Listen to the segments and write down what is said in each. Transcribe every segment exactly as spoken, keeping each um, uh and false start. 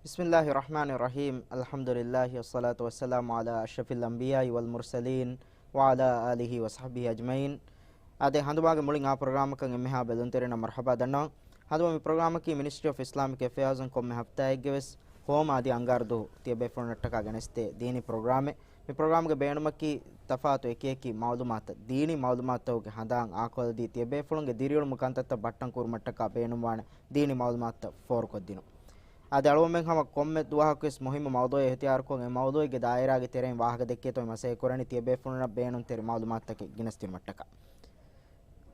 بسم الله الرحمن الرحيم. الحمد لله والصلاة والسلام على أشرف الأنبياء والمرسلين وعلى آله وصحبه أجمعين. އާދެ، ހަނދުމާގެ މުޅިން އާ ޕްރޮގްރާމަކަށް އެންމެހާ ބެލުންތެރިންނަށް މަރްޙަބާ ދަންނަވަން. ހަނދުމަ މި ޕްރޮގްރާމަކީ މިނިސްޓްރީ އޮފް އިސްލާމިކް އެފެއާޒުން ކޮންމެ ހަފްތާއެއްގެ ވެސް ހޯމަ އަދި އަންގާރަ ދުވަހު ތިޔަބޭފުޅުންނަށްޓަކާ ގެނެސްދޭ ދީނީ ޕްރޮގްރާމެއް. މި ޕްރޮގްރާމްގެ ބޭނުމަކީ ތަފާތު އެކިއެކި މައުލޫމާތަށް، ދީނީ މައުލޫމާތުތަކުގެ ހަނދާން އާކޮށްލަދީ، ތިޔަބޭފުޅުންގެ ދިރިއުޅުމުގެ ކަންތައްތައް ބައްޓަން ކުރުމަށްޓަކާ ބޭނުންވާނެ ދީނީ މައުލޫމާތުތައް ފޯރުކޮށްދިނުން. އާދެ، އަޅުގަނޑުމެން ހަމަ ކޮންމެ ދުވަހަކުވެސް މުހިއްމު މައުޟޫއެއް އިހްތިޔާރުކޮށް، އެ މައުޟޫއެއްގެ ދާއިރާގެ ތެރެއިން ވާހަކަ ދެއްކޭތޯ މަސައްކަތް ކުރަނީ ތިޔަބޭފުޅުންނަށް ބޭނުންތެރި މައުލޫމާތުތަކެއް ގެނެސްދިނުމަށްޓަކާ.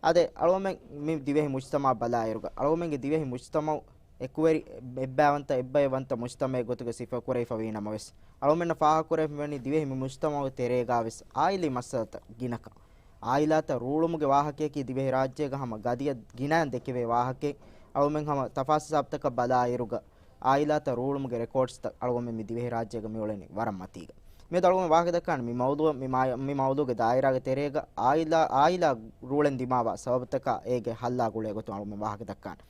އާދެ، އަޅުގަނޑުމެން މި ދިވެހި މުޖްތަމަޢަށް ބަލާއިރުގަ، އަޅުގަނޑުމެންގެ ދިވެހި މުޖްތަމަޢު އެކުވެރި އެއްބައިވަންތަ، އެއްބައިވަންތަ މުޖްތަމަޢެއް ގޮތުގަ ސިފަކުރެވިފަ ވީނަމަވެސް، އަޅުގަނޑުމެންނަށް ފާހަގަކުރެވެނީ ދިވެހި މި މުޖްތަމަޢުގެ ތެރޭގަވެސް އާއިލީ މައްސަލަތައް ގިނަކަން. އާއިލާތައް ރޫޅުމުގެ ވާހަކަޔަކީ ދިވެހިރާއްޖޭގަ ހަމަ ގަދިއަށް ގިނައިން ދެކެވޭ ވާހަކައެއް. އަޅުގަނޑުމެން ހަމަ ތަފާސް ހިސާބުތަކަށް ބަލާއިރުގަ، އާއިލާތައް ރޫޅުމުގެ ރެކޯޑްސްތައް އަޅުގަނޑުމެން މި ދިވެހިރާއްޖޭގަ މިއުޅެނީ ވަރަށް މަތީގަ. މިއަދު އަޅުގަނޑު ވާހަކަ ދައްކާނެ މި މައުޟޫ، މި މާ-، މި މައުޟޫގެ ދާއިރާގެ ތެރޭގަ އާއިލާ، އާއިލާ ރޫޅެން ދިމާވާ ސަބަބުތަކާ އޭގެ ހައްލާ ގުޅޭ ގޮތުން އަޅުގަނޑުމެން ވާހަކަ ދައްކާނެ.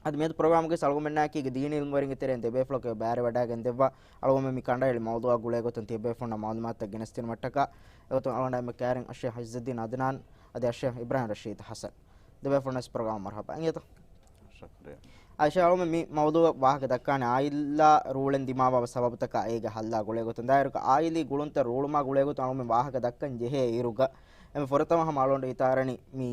އަދި މިއަދު ޕްރޮގްރާމްގެ އަޅުގަނޑުމެންނާއެކީ ދީނީ އިލްމުވެރިންގެ ތެރެއިން ދެބޭފުޅަކަށް ބައިވެރިވަޑައިގެން ދެއްވާ، އަޅުގަނޑުމެން މި ކަނޑައެޅި މައުޟޫއަށް ގުޅޭ ގޮތުން ތިޔަބޭފުޅުންނަށް މައުލޫމާތުތައް ގެނެސްދިނުމަށްޓަކާ، އެގޮތުން އަޅުގަނޑާ އެންމެ ކައިރިން އައްޝޭޚް އިއްޒުއްދީން އަދްނާން އަދި އައްޝޭޚް އިބްރާހިމް ރަޝީދު ޙަސަން. ދެބޭފުޅުންނަށް ޕްރޮގްރާމަށް މަރްޙަބާ. އިނގޭތޯ؟ ޝުކުރިއްޔާ. އައިޝާ އަޅުމެން މި މައުޟޫއަށް ވާހަކަ ދައްކާނެ އާއިލާ ރޫޅެން ދިމާވާ ސަބަބުތަކާ އޭގެ ހައްލާ ގުޅޭ ގޮތުން. ދާއިރުގަ އާއިލީ ގުޅުންތައް ރޫޅުމާ ގުޅޭ ގޮތުން އަޅުމެން ވާހަކަ ދައްކަން ޖެހޭ އިރުގަ، އެންމެ ފުރަތަމަ ހަމަ އަޅުގަނޑު ހިތަށް އަރަނީ މި،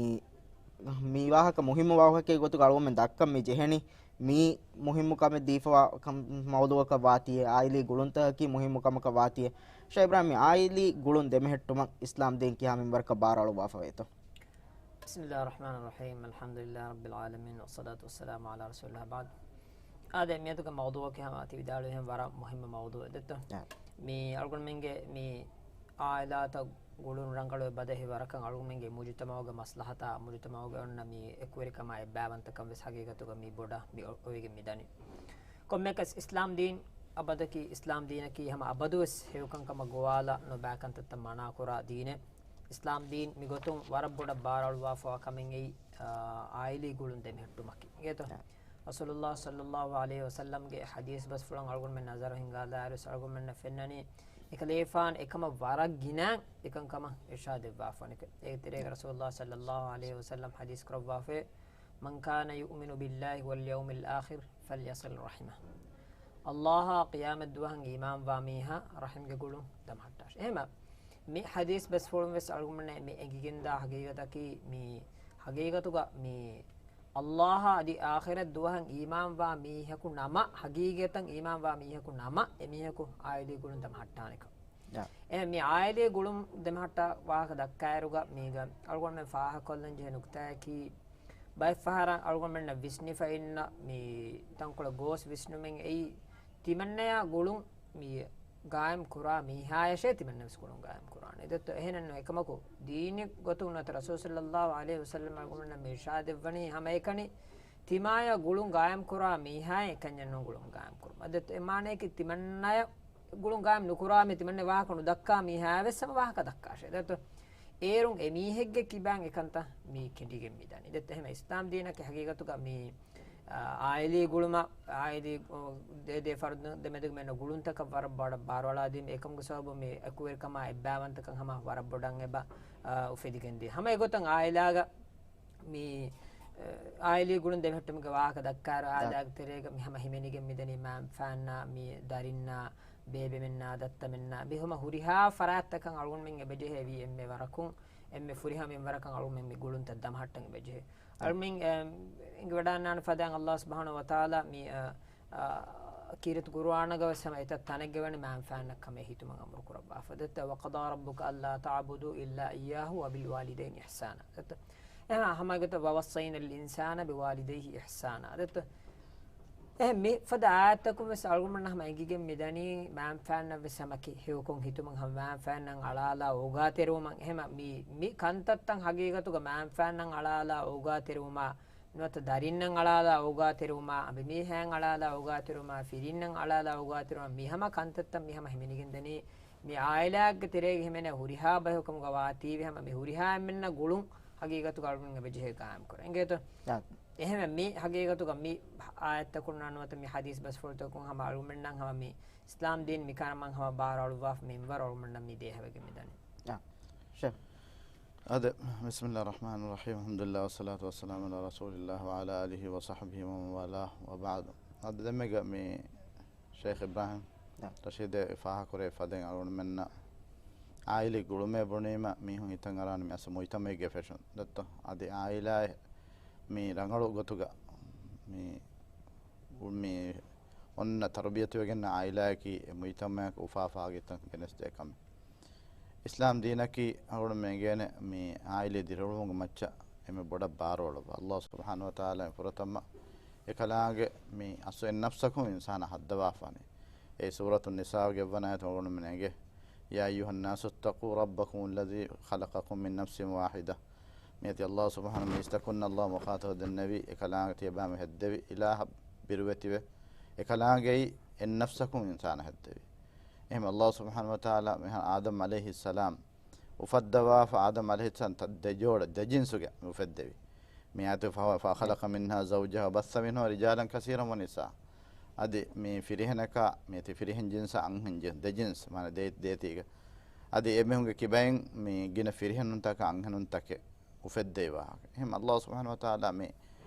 މި ވާހަކަ މުހިއްމު ވާހަކައެއް ގޮތުގަ އަޅުގަނޑުމެން ދައްކަން މި ޖެހެނީ މީ މުހިއްމު ކަމެއް ދީފަވާ ކަން މައުޟޫއަކަށް ވާތީއޭ، އާއިލީ ގުޅުންތަކަކީ މުހިއްމު ކަމަކަށް ވާތީއޭ. ޝޭޚް އިބްރާހިމް، މި އާއިލީ ގުޅުން ދެމެހެއްޓުމަށް އިސްލާމް ދީން ކިހާ މިންވަރަކަށް ބާރުއަޅުއްވާފަވޭތޯ؟ بسم الله الرحمن الرحيم. الحمد لله رب العالمين، والصلاة والسلام على رسول الله بعد. އާދެ، މިއަދުގެ މައުޟޫއަކީ ހަމަ ތި ވިދާޅުވިހެން ވަރަށް މުހިއްމު މައުޟޫއެއް ދެއްތޯ؟ އާ. މި އަޅުގަނޑުމެންގެ މި އާއިލާތައް ގުޅުން ރަނގަޅުވެ ބަދަހި ވަރަކަށް އަޅުގަނޑުމެންގެ މުޖުތަމަޢުގެ މަސްލަހަތާ، މުޖުތަމަޢުގެ އޮންނަ މި އެކުވެރިކަމާ އެއްބައިވަންތަކަން ވެސް ހަގީގަތުގަ މި ބޮޑަށް މި އޮ-، އޮވެގެން މިދަނީ. ކޮންމެއަކަސް އިސްލާމް ދީން އަބަދަކީ، އިސްލާމް ދީނަކީ ހަމަ އަބަދުވެސް ހެޔޮކަންކަމަށް ގޮވާލާ ނުބައި ކަންތައްތައް މަނާކުރާ ދީނެއް. އިސްލާމް ދީން މިގޮތުން ވަރަށް ބޮޑަށް ބާރުއަޅުވާފަވާ ކަމެއް އެއީ، އާ، އާއިލީ ގުޅުން ދެމެހެއްޓުމަކީ. އިނގޭތޯ؟ އާ. ރަސޫލުﷲ ޞައްލަﷲ ޢަލައިހި ވަސައްލަމްގެ ޙަދީޘް ބަސްފުޅަށް އަޅުގަނޑުމެން ނަޒަރު ހިންގާލާއިރު އަޅުގަނޑުމެންނަށް ފެންނަނީ، އެކަލޭފާން އެކަމަށް ވަރަށް ގިނައިން އެކަންކަމަށް އިރްޝާދެއްވާފަނިކޮށް. އޭގެ ތެރޭގަ ރަސޫލުﷲ ޞައްލަﷲ ޢަލައިހި ވަސައްލަމް ޙަދީޘް ކުރައްވާފައި، من كان يؤمن بالله واليوم الآخر فليصل رحمه. ﷲ އާ ޤިޔާމަތް ދުވަހަށް އީމާންވާ މީހާ ރަޙިމްގެ ގުޅުން ދަމަހައްޓާށޭ. އެހެމަ، މި ޙަދީޘް ބަސްފުޅުން ވެސް އަޅުގަނޑުމެންނަށް މި އެނގިގެންދާ ޙަޤީޤަތަކީ، މި ޙަޤީޤަތުގަ މި ﷲ އާ އަދި އާޚިރަތް ދުވަހަށް އީމާންވާ މީހަކު ނަމަ، ޙަޤީޤަތަށް އީމާންވާ މީހަކު ނަމަ، އެމީހަކު އާއިލީ ގުޅުން ދަމަހައްޓާނެކަން. އާ. އެ މި އާއިލީ ގުޅުން ދެމެހެއްޓާ ވާހަކަ ދައްކާއިރުގަ މީގަ އަޅުގަނޑުމެން ފާހަގަކޮށްލަން ޖެހޭ ނުކުތާއަކީ، ބައެއްފަހަރަށް އަޅުގަނޑުމެންނަށް ވިސްނިފަ އިންނަ މި ތަންކޮޅެއް ގޯސް ވިސްނުމެއް އެއީ، ތިމަންނަޔާ ގުޅުން މި ގާއިމް ކުރާ މީހާޔަށޭ ތިމަންނަ ވެސް ގުޅުން ގާއިމް ކުރާނެ. ދެއްތޯ، އެހެނެއްނު އެކަމަކު، ދީނީ ގޮތުން ނުވަތަ ރަސޫލު ޞައްލަﷲ ޢަލައިހި ވަސައްލަމް އަޅުގަނޑުމެންނަށް މި އިރްޝާދެއްވަނީ ހަމައެކަނި، ތިމާޔަށް ގުޅުން ގާއިމްކުރާ މީހާއެއް އެކަންޏެއްނޫން ގުޅުން ގާއިމްކުރުމަށް. ދެއްތޯ، އެ މާނަޔަކީ ތިމަންނަޔަށް ގުޅުން ގާއިމް ނުކުރާ މީ، ތިމަންނަ ވާހަކަ ނުދައްކާ މީހާ ވެސް ހަމަ ވާހަކަ ދައްކާށޭ. ދެއްތޯ، އޭރުން އެ މީހެއްގެ ކިބައިން އެކަންތައް މީ ކެނޑިގެން މިދަނީ. ދެއްތޯ، އެހެމަ އިސްލާމް ދީނަކީ ޙަޤީޤަތުގަ މީ، އާ، އާއިލީ ގުޅުމަށް، އާއިލީ، އޯ، ދެ، ދެ ފަރުދު ދެމެދުގެ މެންނަ ގުޅުންތަކަށް ވަރަށް ބޮޑަށް ބާރުއަޅާދީމަ، އެކަމުގެ ސަބަބުން މި އެކުވެރިކަމާ އެއްބައިވަންތަކަން ހަމަ ވަރަށް ބޮޑަށް އެބަ، އާ، އުފެދިގެންދިޔަ. ހަމަ އެގޮތަށް އާއިލާގަ މި، އަ، އާއިލީ ގުޅުން ދެމެހެއްޓުމުގެ ވާހަކަ ދައްކާއިރު، އާއިލާގެ ތެރޭގަ މި ހަމަ ހިމެނިގެން މިދަނީ މައިންބަފައިންނާ، މި ދަރިންނާ، ބޭބެމެންނާ، ދައްތަމެންނާ، މި ހަމަ ހުރިހާ ފަރާތްތަކަށް އަޅުގަނޑުމެން އެބަޖެހޭ ވީ އެންމެ ވަރަކުން، އެންމެ ފުރިހަމަ މިންވަރަކަށް އަޅުގަނޑުމެން މި ގުޅުންތައް ދަމަހައްޓަން އެބަޖެހޭ. އަޅުމެން، އެ، އެނގިވަޑައިގަންނާނެ ފަދައިން ﷲ ސުބްޙާނަހޫ ވަތަޢާލާ މި، އަ، އާ، ކީރިތި ޤުރުއާނުގަ ވެސް ހަމަ އެތައް ތަނެއްގަ ވަނީ މައިންބަފައިންނަށް ކަމެއް ހިތުމަށް އަމުރު ކުރައްވާފަ. ދެއްތޯ، وقضى ربك ألا تعبدوا إلا إياه وبالوالدين إحسانا. ދެއްތޯ، އެހެން ހަމަ ގޮތަށް ووصينا الإنسان بوالديه إحسانا. ދެއްތޯ، އެހެން މި ފަދަ އާޔަތްތަކުން ވެސް އަޅުގަނޑުމެންނަށް ހަމަ އެނގިގެން މިދަނީ މައިންބަފައިންނަށް ވެސް ހަމަ ކި-، ހެޔޮކޮށް ހިތުމަށް ހަމަ މައިންބަފައިންނަށް އަޅާލާ އޯގާތެރިވުމަށް. އެހެމަ މި، މި ކަންތައްތައް ހަގީގަތުގަ މައިންބަފައިންނަށް އަޅާލާ އޯގާތެރިވުމާ، ނުވަތަ ދަރިންނަށް އަޅާލާ އޯގާތެރިވުމާ، އަނބިމީހައިން އަޅާލާ އޯގާތެރިވުމާ، ފިރިންނަށް އަޅާލާ އޯގާތެރިވުމާ، މި ހަމަ ކަންތައްތައް މި ހަމަ ހިމެނިގެން ދަނީ މި އާއިލާއެއްގެ ތެރޭގަ ހިމެނޭ ހުރިހާ ބަޔަކު ކަމުގަ ވާތީވެ ހަމަ މި ހުރިހާ އެންމެންނަށް ގުޅުން ހަގީގަތުގަ އަޅުގަނޑުމެން އެބަޖެހޭ ގާއިމް ކުރަން. އިނގޭތޯ؟ އާ. އެހެންވެ، މި ހަގީގަތުގަ މި އާޔަތްތަކުންނާ ނުވަތަ މި ޙަދީޘް ބަސްފުޅުތަކުން ހަމަ އަޅުގަނޑުމެންނަށް ހަމަ މި އިސްލާމް ދީން މިކަން ހަމަ ބާރު އަޅުއްވާފަ މިންވަރު އަޅުގަނޑުމެންނަށް މި ދޭހަވެގެން މިދަނީ. އާ، ޝޭޚް. އާދެ، بسم الله الرحمن الرحيم، الحمد لله والصلاة والسلام على رسول الله وعلى آله وصحبه ومن والاه وبعد. އާދެ، ދެންމެގަ މި ޝޭޚް އިބްރާހިމް ނާ. ރަޝީދޭ ފާހަގަކުރެއްވި ފަދައިން އަޅުގަނޑުމެންނަށް އާއިލީ ގުޅުމޭ ބުނީމަ މީހުން ހިތަށް އަރާނެ މި އަސްލު މުޖްތަމަޢެއްގެ ފެށުން ދައްތަ. އަދި އާއިލާއެއް މި ރަނގަޅު ގޮތުގަ މި، މި އޮންނަ ތަރުބިޔަތުވެގެން އާއިލާއަކީ އެ މުޖްތަމަޢަކަށް އުފާ ފާގިތަން ގެނެސްދޭ ކަމެއް. އިސްލާމް ދީނަކީ އަޅުގަނޑުމެން އެނގޭނެ މި އާއިލީ ދިރިއުޅުމުގެ މައްޗަށް އެންމެ ބޮޑަށް ބާރުއަޅުއްވާ. ﷲ ސުބްޙާނަހޫ ވަތަޢާލާ ފުރަތަމަ އެކަލާނގެ މި އަސްލު އެއް ނަފްސަކުން އިންސާނާ ހައްދަވާފާނެ. އެ ސޫރަތު ނިސާގެ އެއްވަނަ އާޔަތު އަޅުގަނޑުމެން އެނގޭ، يا أيها الناس اتقوا ربكم الذي خلقكم من نفس واحدة. މިއަދި ﷲ ސުބްޙާނަހޫ މީސްތަކުންނަށް ﷲ މުޚާޠަބު ދެންނެވި، އެކަލާނގެ ތިޔަބައިމީހުން ހެއްދެވި އިލާހަށް ބިރުވެތިވެ، އެކަލާނގެއީ އެއް ނަފްސަކުން އިންސާނާ ހެއްދެވި. އެހެން ﷲ ސުބްޙާނަހޫ ވަތަޢާލާ މިހާ އާދަމް ޢަލައިހިއްސަލާމް އުފައްދަވާފަ، އާދަމް ޢަލައިހިއްސަލާމް ތަ-، ދެ ޖޯޑަ، ދެ ޖިންސުގެ މި އުފެއްދެވި. މި އާޔަތު ފަ-، فخلق منها زوجها وبث منهما رجالا كثيرا ونساء. އަދި މި ފިރިހެނަކާ މި ތި ފިރިހެން ޖިންސަށް އަންހެން ޖިންސް، ދެ ޖިންސް، މާނަ ދޭ-، ދޭތީގަ. އަދި އެމީހުންގެ ކިބައިން މި ގިނަ ފިރިހެނުންތަކާ އަންހެނުންތަކެއް އުފެއްދެވި ވާހަކަ. އެހެން ﷲ ސުބްޙާނަހޫ ވަތަޢާލާ މި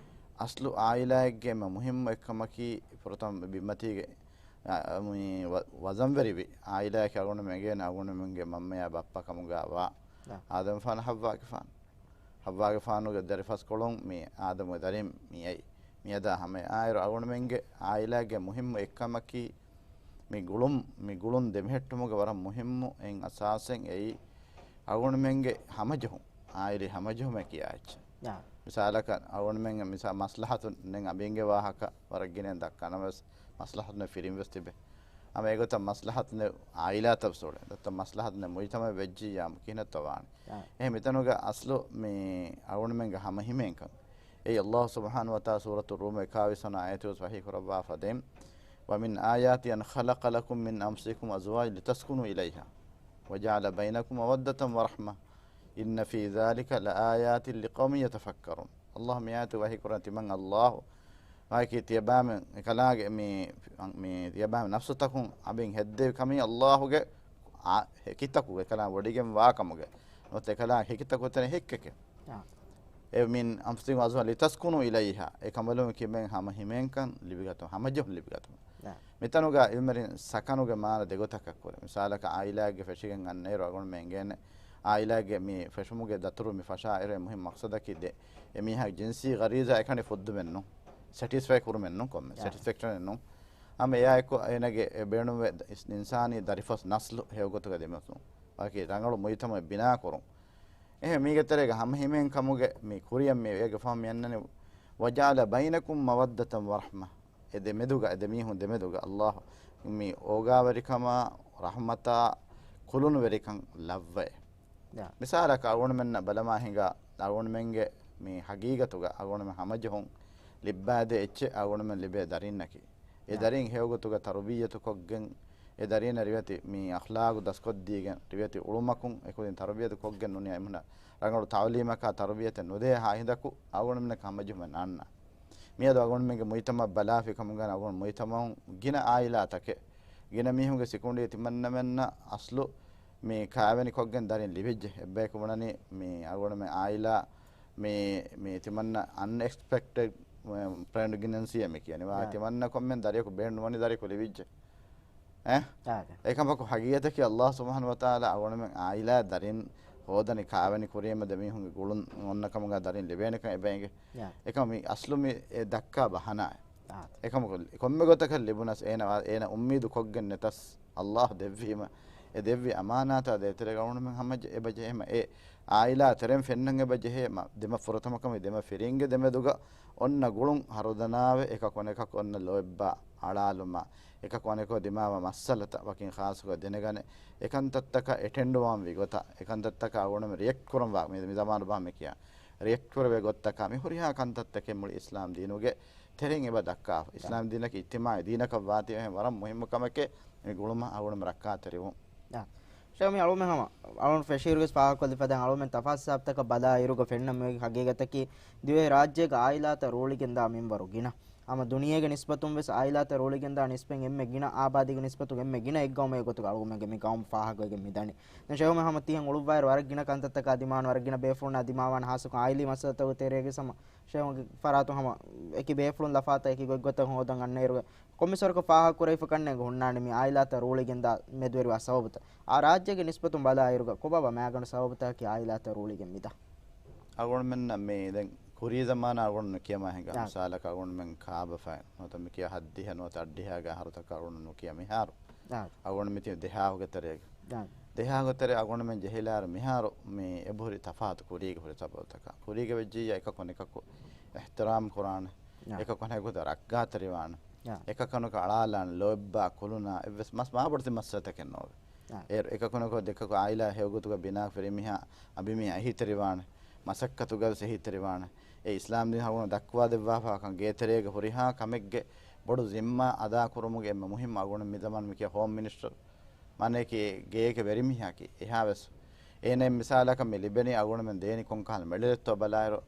އަސްލު އާއިލާއެއްގެ އެންމެ މުހިއްމު އެއްކަމަކީ ފުރަތަމަ ބިންމަތީގެ، އާ، މި ވަ-، ވަޒަންވެރިވި އާއިލާއަކީ އަޅުގަނޑުމެން އެނގޭނެ އަޅުގަނޑުމެންގެ މަންމަޔާ ބައްޕަ ކަމުގަ ވާ އާ. އާދަމްފާނު ޙައްވާގެފާނު. ޙައްވާގެފާނުގެ ދަރިފަސްކޮޅުން މި އާދަމުގެ ދަރިން މި އައި. މިއަދާ ހަމަ އާއިރު އަޅުގަނޑުމެންގެ އާއިލާގެ މުހިއްމު އެއްކަމަކީ މި ގުޅުން، މި ގުޅުން ދެމެހެއްޓުމުގެ ވަރަށް މުހިއްމު އެއް އަސާސެއް އެއީ އަޅުގަނޑުމެންގެ ހަމަޖެހުން، އާއިލީ ހަމަޖެހުމޭ ކިޔާ އެއްޗެއް. ނާ. މިސާލަކަށް އަޅުގަނޑުމެންގެ މިސާ މަސްލަހަތު ނެތް އަނބިންގެ ވާހަކަ ވަރަށް ގިނައިން ދައްކާ ނަމަވެސް މަސްލަހަތު ނެތް ފިރިން ވެސް ތިބޭ. ހަމަ އެގޮތަށް މަސްލަހަތު ނެތް އާއިލާތައް ވެސް އުޅޭ. ދައްތަ މަސްލަހަތު ނެތް މުޖްތަމަޢެއް ވެއްޖިއްޔާ ކިހިނެއްތޯ ވާނެ. އާ. އެހެން މިތަނުގަ އަސްލު މި އަޅުގަނޑުމެންގެ ހަމަހިމޭންކަން. އެއީ ﷲ ސުބްޙާނަހޫ ވަތަޢާލާ ސޫރަތު ރޫމް އެކާވީސް ވަނަ އާޔަތު ވެސް ވަޙީ ކުރައްވާ ފަދައިން، ومن آياته أن خلق لكم من أنفسكم أزواجا لتسكنوا إليها وجعل بينكم مودة ورحمة إن في ذلك لآيات لقوم يتفكرون. ﷲ މި އާޔަތު ވަޙީ ކުރަން ތިމަން ﷲ މާއެކީ ތިޔަބައިމީހުން އެކަލާނގެ މި، މި ތިޔަބައިމީހުން ނަފްސުތަކުން އަނބިން ހެއްދެވި ކަމީ ﷲ ގެ އާ، ހެކިތަކުގެ ކަލާނގެ ވޮޑިގެން ވާ ކަމުގެ ނުވަތަ އެކަލާނގެ ހެކިތަކުގެ ތެރެއިން ހެއްކެކޭ. އާ. އެ من أنفسكم أزواجا لتسكنوا إليها. އެ ކަނބަލުން ކިބައިން ހަމަ ހިމޭންކަން ލިބިގަތުމަށް، ހަމަޖެހުން ލިބިގަތުމަށް. އާ. މިތަނުގަ އިލްމުވެރިން ސަކަނުގެ މާނަ ދެގޮތަކަށް ކުރޭ. މިސާލަކަށް އާއިލާއެއްގެ ފެށިގެން އަންނައިރު އަޅުގަނޑުމެން އެނގޭނެ އާއިލާގެ މި ފެށުމުގެ ދަތުރު މި ފަށާ އިރު އެ މުހިންމު މަޤްޞަދަކީ ދެ އެމީހާގެ ޖިންސީ ޣަރީޒާ އެކަނި ފުއްދުމެއްނު، ސެޓިސްފައި ކުރުމެއްނު ކޮންމެ ސެޓިސްފެކްޝަނެއްނު. ހަމަ އެއާއެކު އޭނަގެ އެ ބޭނުންވެ އިންސާނީ ދަރިފަސް ނަސްލު ހެޔޮގޮތުގަ ދެމިއުޅުން. ވަކި ރަނގަޅު މުޖްތަމަޢެއް ބިނާކުރުން. އެހެން މީގެ ތެރޭގަ ހަމަހިމޭން ކަމުގެ މި ކުރިއަށް މި އޭގެ ފަހުން މި އަންނަނީ، وجعل بينكم مودة ورحمة. އެ ދެމެދުގަ، އެ ދެމީހުން ދެމެދުގަ ﷲ މި އޯގާވެރިކަމާ، ރަޙްމަތާ، ކުލުނުވެރިކަން ލައްވައޭ. މިސާލަކަށް އަޅުގަނޑުމެންނަށް ބަލަމާ ހިނގާ، އަޅުގަނޑުމެންގެ މި ހަގީގަތުގަ އަޅުގަނޑުމެން ހަމަޖެހުން ލިއްބާދޭ އެއްޗެއް އަޅުގަނޑުމެން ލިބޭ ދަރިންނަކީ. އެ ދަރިން ހެޔޮގޮތުގަ ތަރުބިއްޔަތު ކޮށްގެން، އެ ދަރީންނަށް ރިވެތި މި އަޚްލާގު ދަސްކޮށްދީގެން، ރިވެތި އުޅުމަކުން އެކުދިން ތަރުބިޔަތު ކޮށްގެން ނޫނީ އެމީހުންނަށް ރަނގަޅު ތަޢުލީމަކާ ތަރުބިޔަތެއް ނުދޭ ހާ ހިނދަކު އަޅުގަނޑުމެންނަކަށް ހަމަޖެހުމެއް ނާންނާނެ. މިއަދު އަޅުގަނޑުމެންގެ މުޖްތަމަޢަށް ބަލާފި ކަމުގަ އަޅުގަނޑު މުޖްތަމަޢުން ގިނަ އާއިލާތަކެއް، ގިނަ މީހުންގެ ސިކުނޑީ ތިމަންނަމެންނަށް އަސްލު މި ކާވެނި ކޮށްގެން ދަރިން ލިބިއްޖެ. އެއްބަޔަކު ބުނަނީ މި އަޅުގަނޑުމެން އާއިލާ މި، މި ތިމަންނަ އަންއެކްސްޕެކްޓެޑް ޕްރެގްނެންސީއެއް މި ކިޔަނީ. ވާ ތިމަންނަ ކޮންމެ ދަރިޔަކު ބޭނުން ނުވަނީ ދަރިޔަކު ލިބިއްޖެ. އެ؟ އެކަމަކު ހަގީގަތަކީ ﷲ ސުބްޙާނަހޫ ވަތަޢާލާ އަޅުގަނޑުމެން އާއިލާ ދަރިން ހޯދަނީ ކާވެނި ކުރީމަ ދެމީހުންގެ ގުޅުން އޮންނަ ކަމުގަ ދަރިން ލިބޭނެކަން އެބައިނގެ. އެކަމަ މި އަސްލު މި އެ ދައްކާ ބަހަނާއެއް. އެކަމަކު ކޮންމެ ގޮތަކަށް ލިބުނަސް އޭނަ، އޭނަ އުއްމީދު ކޮށްގެން ނެތަސް ﷲ ދެއްވީމަ، އެ ދެއްވި އަމާނާތާ ދޭތެރޭގަ އަޅުގަނޑުމެން ހަމަޖެ-، އެބަ ޖެހޭމަ، އެ އާއިލާ ތެރެން ފެންނަން އެބަ ޖެހޭ، މަ-، ދެމަ ފުރަތަމަކަމީ ދެމަ ފިރިންގެ ދެމެދުގަ އޮންނަ ގުޅުން ހަރުދަނާވެ، އެކަކު އަނެކަކު އޮންނަ ލޯތްބާ އަޅާލުމާ، އެކަކު އަނެކަކު ދިމާވާ މައްސަލަތައް ވަކިން ޚާއްޞަކޮށް ދެނެގަނެ، އެކަންތައްތަކަށް އެޓެންޑްވާންވީ ގޮތަށް، އެކަންތައްތަކަށް އަޅުގަނޑުމެން ރިއެކްޓް ކުރަންވާ، މި، މި ޒަމާނު ބަހަށް މި ކިޔާ، ރިއެކްޓް ކުރެވޭ ގޮތްތަކާ މި ހުރިހާ ކަންތައްތަކެއް މުޅި އިސްލާމް ދީނުގެ ތެރެއިން އެބަ ދައްކާފަ. އިސްލާމް ދީނަކީ އިޖްތިމާޢީ ދީނަކަށް ވާތީ އެހެން ވަރަށް މުހިއްމު ކަމެކޭ މި ގުޅުމަށް އަޅުގަނޑުމެން ރައްކާތެރިވުން. އާ. ޝެއު، މި އަޅުމެން ހަމަ އަޅުން ފެށިއިރުގެސް ފާހަގަކޮށްލި ފަދައިން އަޅުމެން ތަފާސް ހިސާބުތަކަށް ބަލާ އިރުގަ ފެންނަ މި ހަގީގަތަކީ ދިވެހި ރާއްޖޭގަ އާއިލާތައް ރޫޅިގެންދާ މިންވަރު ގިނަ. ހަމަ ދުނިޔޭގެ ނިސްބަތުން ވެސް އާއިލާތައް ރޫޅިގެންދާ ނިސްބަތް އެންމެ ގިނަ، އާބާދީގެ ނިސްބަތުން އެންމެ ގިނަ އެއްގައުމެއް ގޮތުގަ އަޅުގަމެންގެ މި ގައުމު ފާހަގަވެގެން މިދަނީ. ދެން ޝެއު، މި ހަމަ ތިހެން އުޅުއްވާއިރު ވަރަށް ގިނަ ކަންތައްތަކާ ދިމާވާނެ، ވަރަށް ގިނަ ބޭފުޅުންނާ ދިމާވާނެ، ހާއްސަކޮށް އާއިލީ މައްސަލަތަކުގެ ތެރޭގަ ހަމަ ޝެއުގެ ފަރާތުން ހަމަ އެކި ބޭފުޅުން ލަފާތައް އެކި ގޮތްގޮތަށް ހޯދަން އަންނައިރުގަ ކޮންމެސް ވަރަކަށް ފާހަގަކުރެވިފަ ކަންނޭނގެ ހުންނާނެ މި އާއިލާތައް ރޫޅިގެންދާ މެދުވެރިވާ ސަބަބުތައް. އާ ރާއްޖޭގެ ނިސްބަތުން ބަލާއިރުގަ ކޮބާބާ މައިގަނޑު ސަބަބުތަކަކީ އާއިލާތައް ރޫޅިގެން މިދާ؟ އަޅުގަނޑުމެންނަށް މި ދެން ކުރީ ޒަމާނާ އަޅުގަނޑު ނުކިޔަމާ ހިނގާ. އާ. މިސާލަކަށް އަޅުގަނޑުމެން ކާބަފައި ނުވަތަ މިކިޔާ ހައްދިހަ ނުވަތަ އަށްޑިހައިގެ އަހަރުތަކަށް އަޅުގަނޑު ނުކިޔަ މިހާރު. އާ. އަޅުގަނޑު މިތި ދެހާހުގެ ތެރޭގަ. އާ. ދެހާހުގެ ތެރޭ އަޅުގަނޑުމެން ޖެހިލާއިރު މިހާރު މި އެބަހުރި ތަފާތު ކުރީގެ ހުރި ސަބަބުތަކާ. ކުރީގެ ވެއްޖިއްޔާ އެކަކު އަނެކަކު އިޙްތިރާމް ކުރާނެ. އާ. އެކަކު އަނެކަކު ރައްކާތެރިވާނެ. އާ. އެކަކަނުކަށް އަޅާލާނެ ލޯތްބާ ކުލުނާ އެއްވެސް މަސް މާބޮޑު ތި މައްސަލަތަކެއް ނޯވޭ. އާ. އޭރު އެކަކުނަކު ދެކަކު އާއިލާ ހެޔޮގޮތުގަ ބިނާ ފިރިމީހާ އަނބިމީހާ އެހީތެރިވާނެ. މަސައްކަތުގަވެސް އެހީތެރިވާނެ. އެ އިސްލާމްދީން ހަގުނަ ދައްކުވާދެއްވާފާކަން ގޭތެރޭގަ ހުރިހާ ކަމެއްގެ ބޮޑު ޒިންމާ އަދާކުރުމުގެ އެންމެ މުހިއްމު އަޅުގަނޑު މި ޒަމާން މިކިޔާ ހޯމް މިނިސްޓަރު. މާނައަކީ ގޭގެ ވެރިމީހާއަކީ. އެހާވެސް އޭނަ މިސާލަކަށް މި ލިބެނީ އަޅުގަނޑުމެން ދޭނީ ކޮންކަހަލަ މެޑަލެއްތޯ ބަލާއިރު،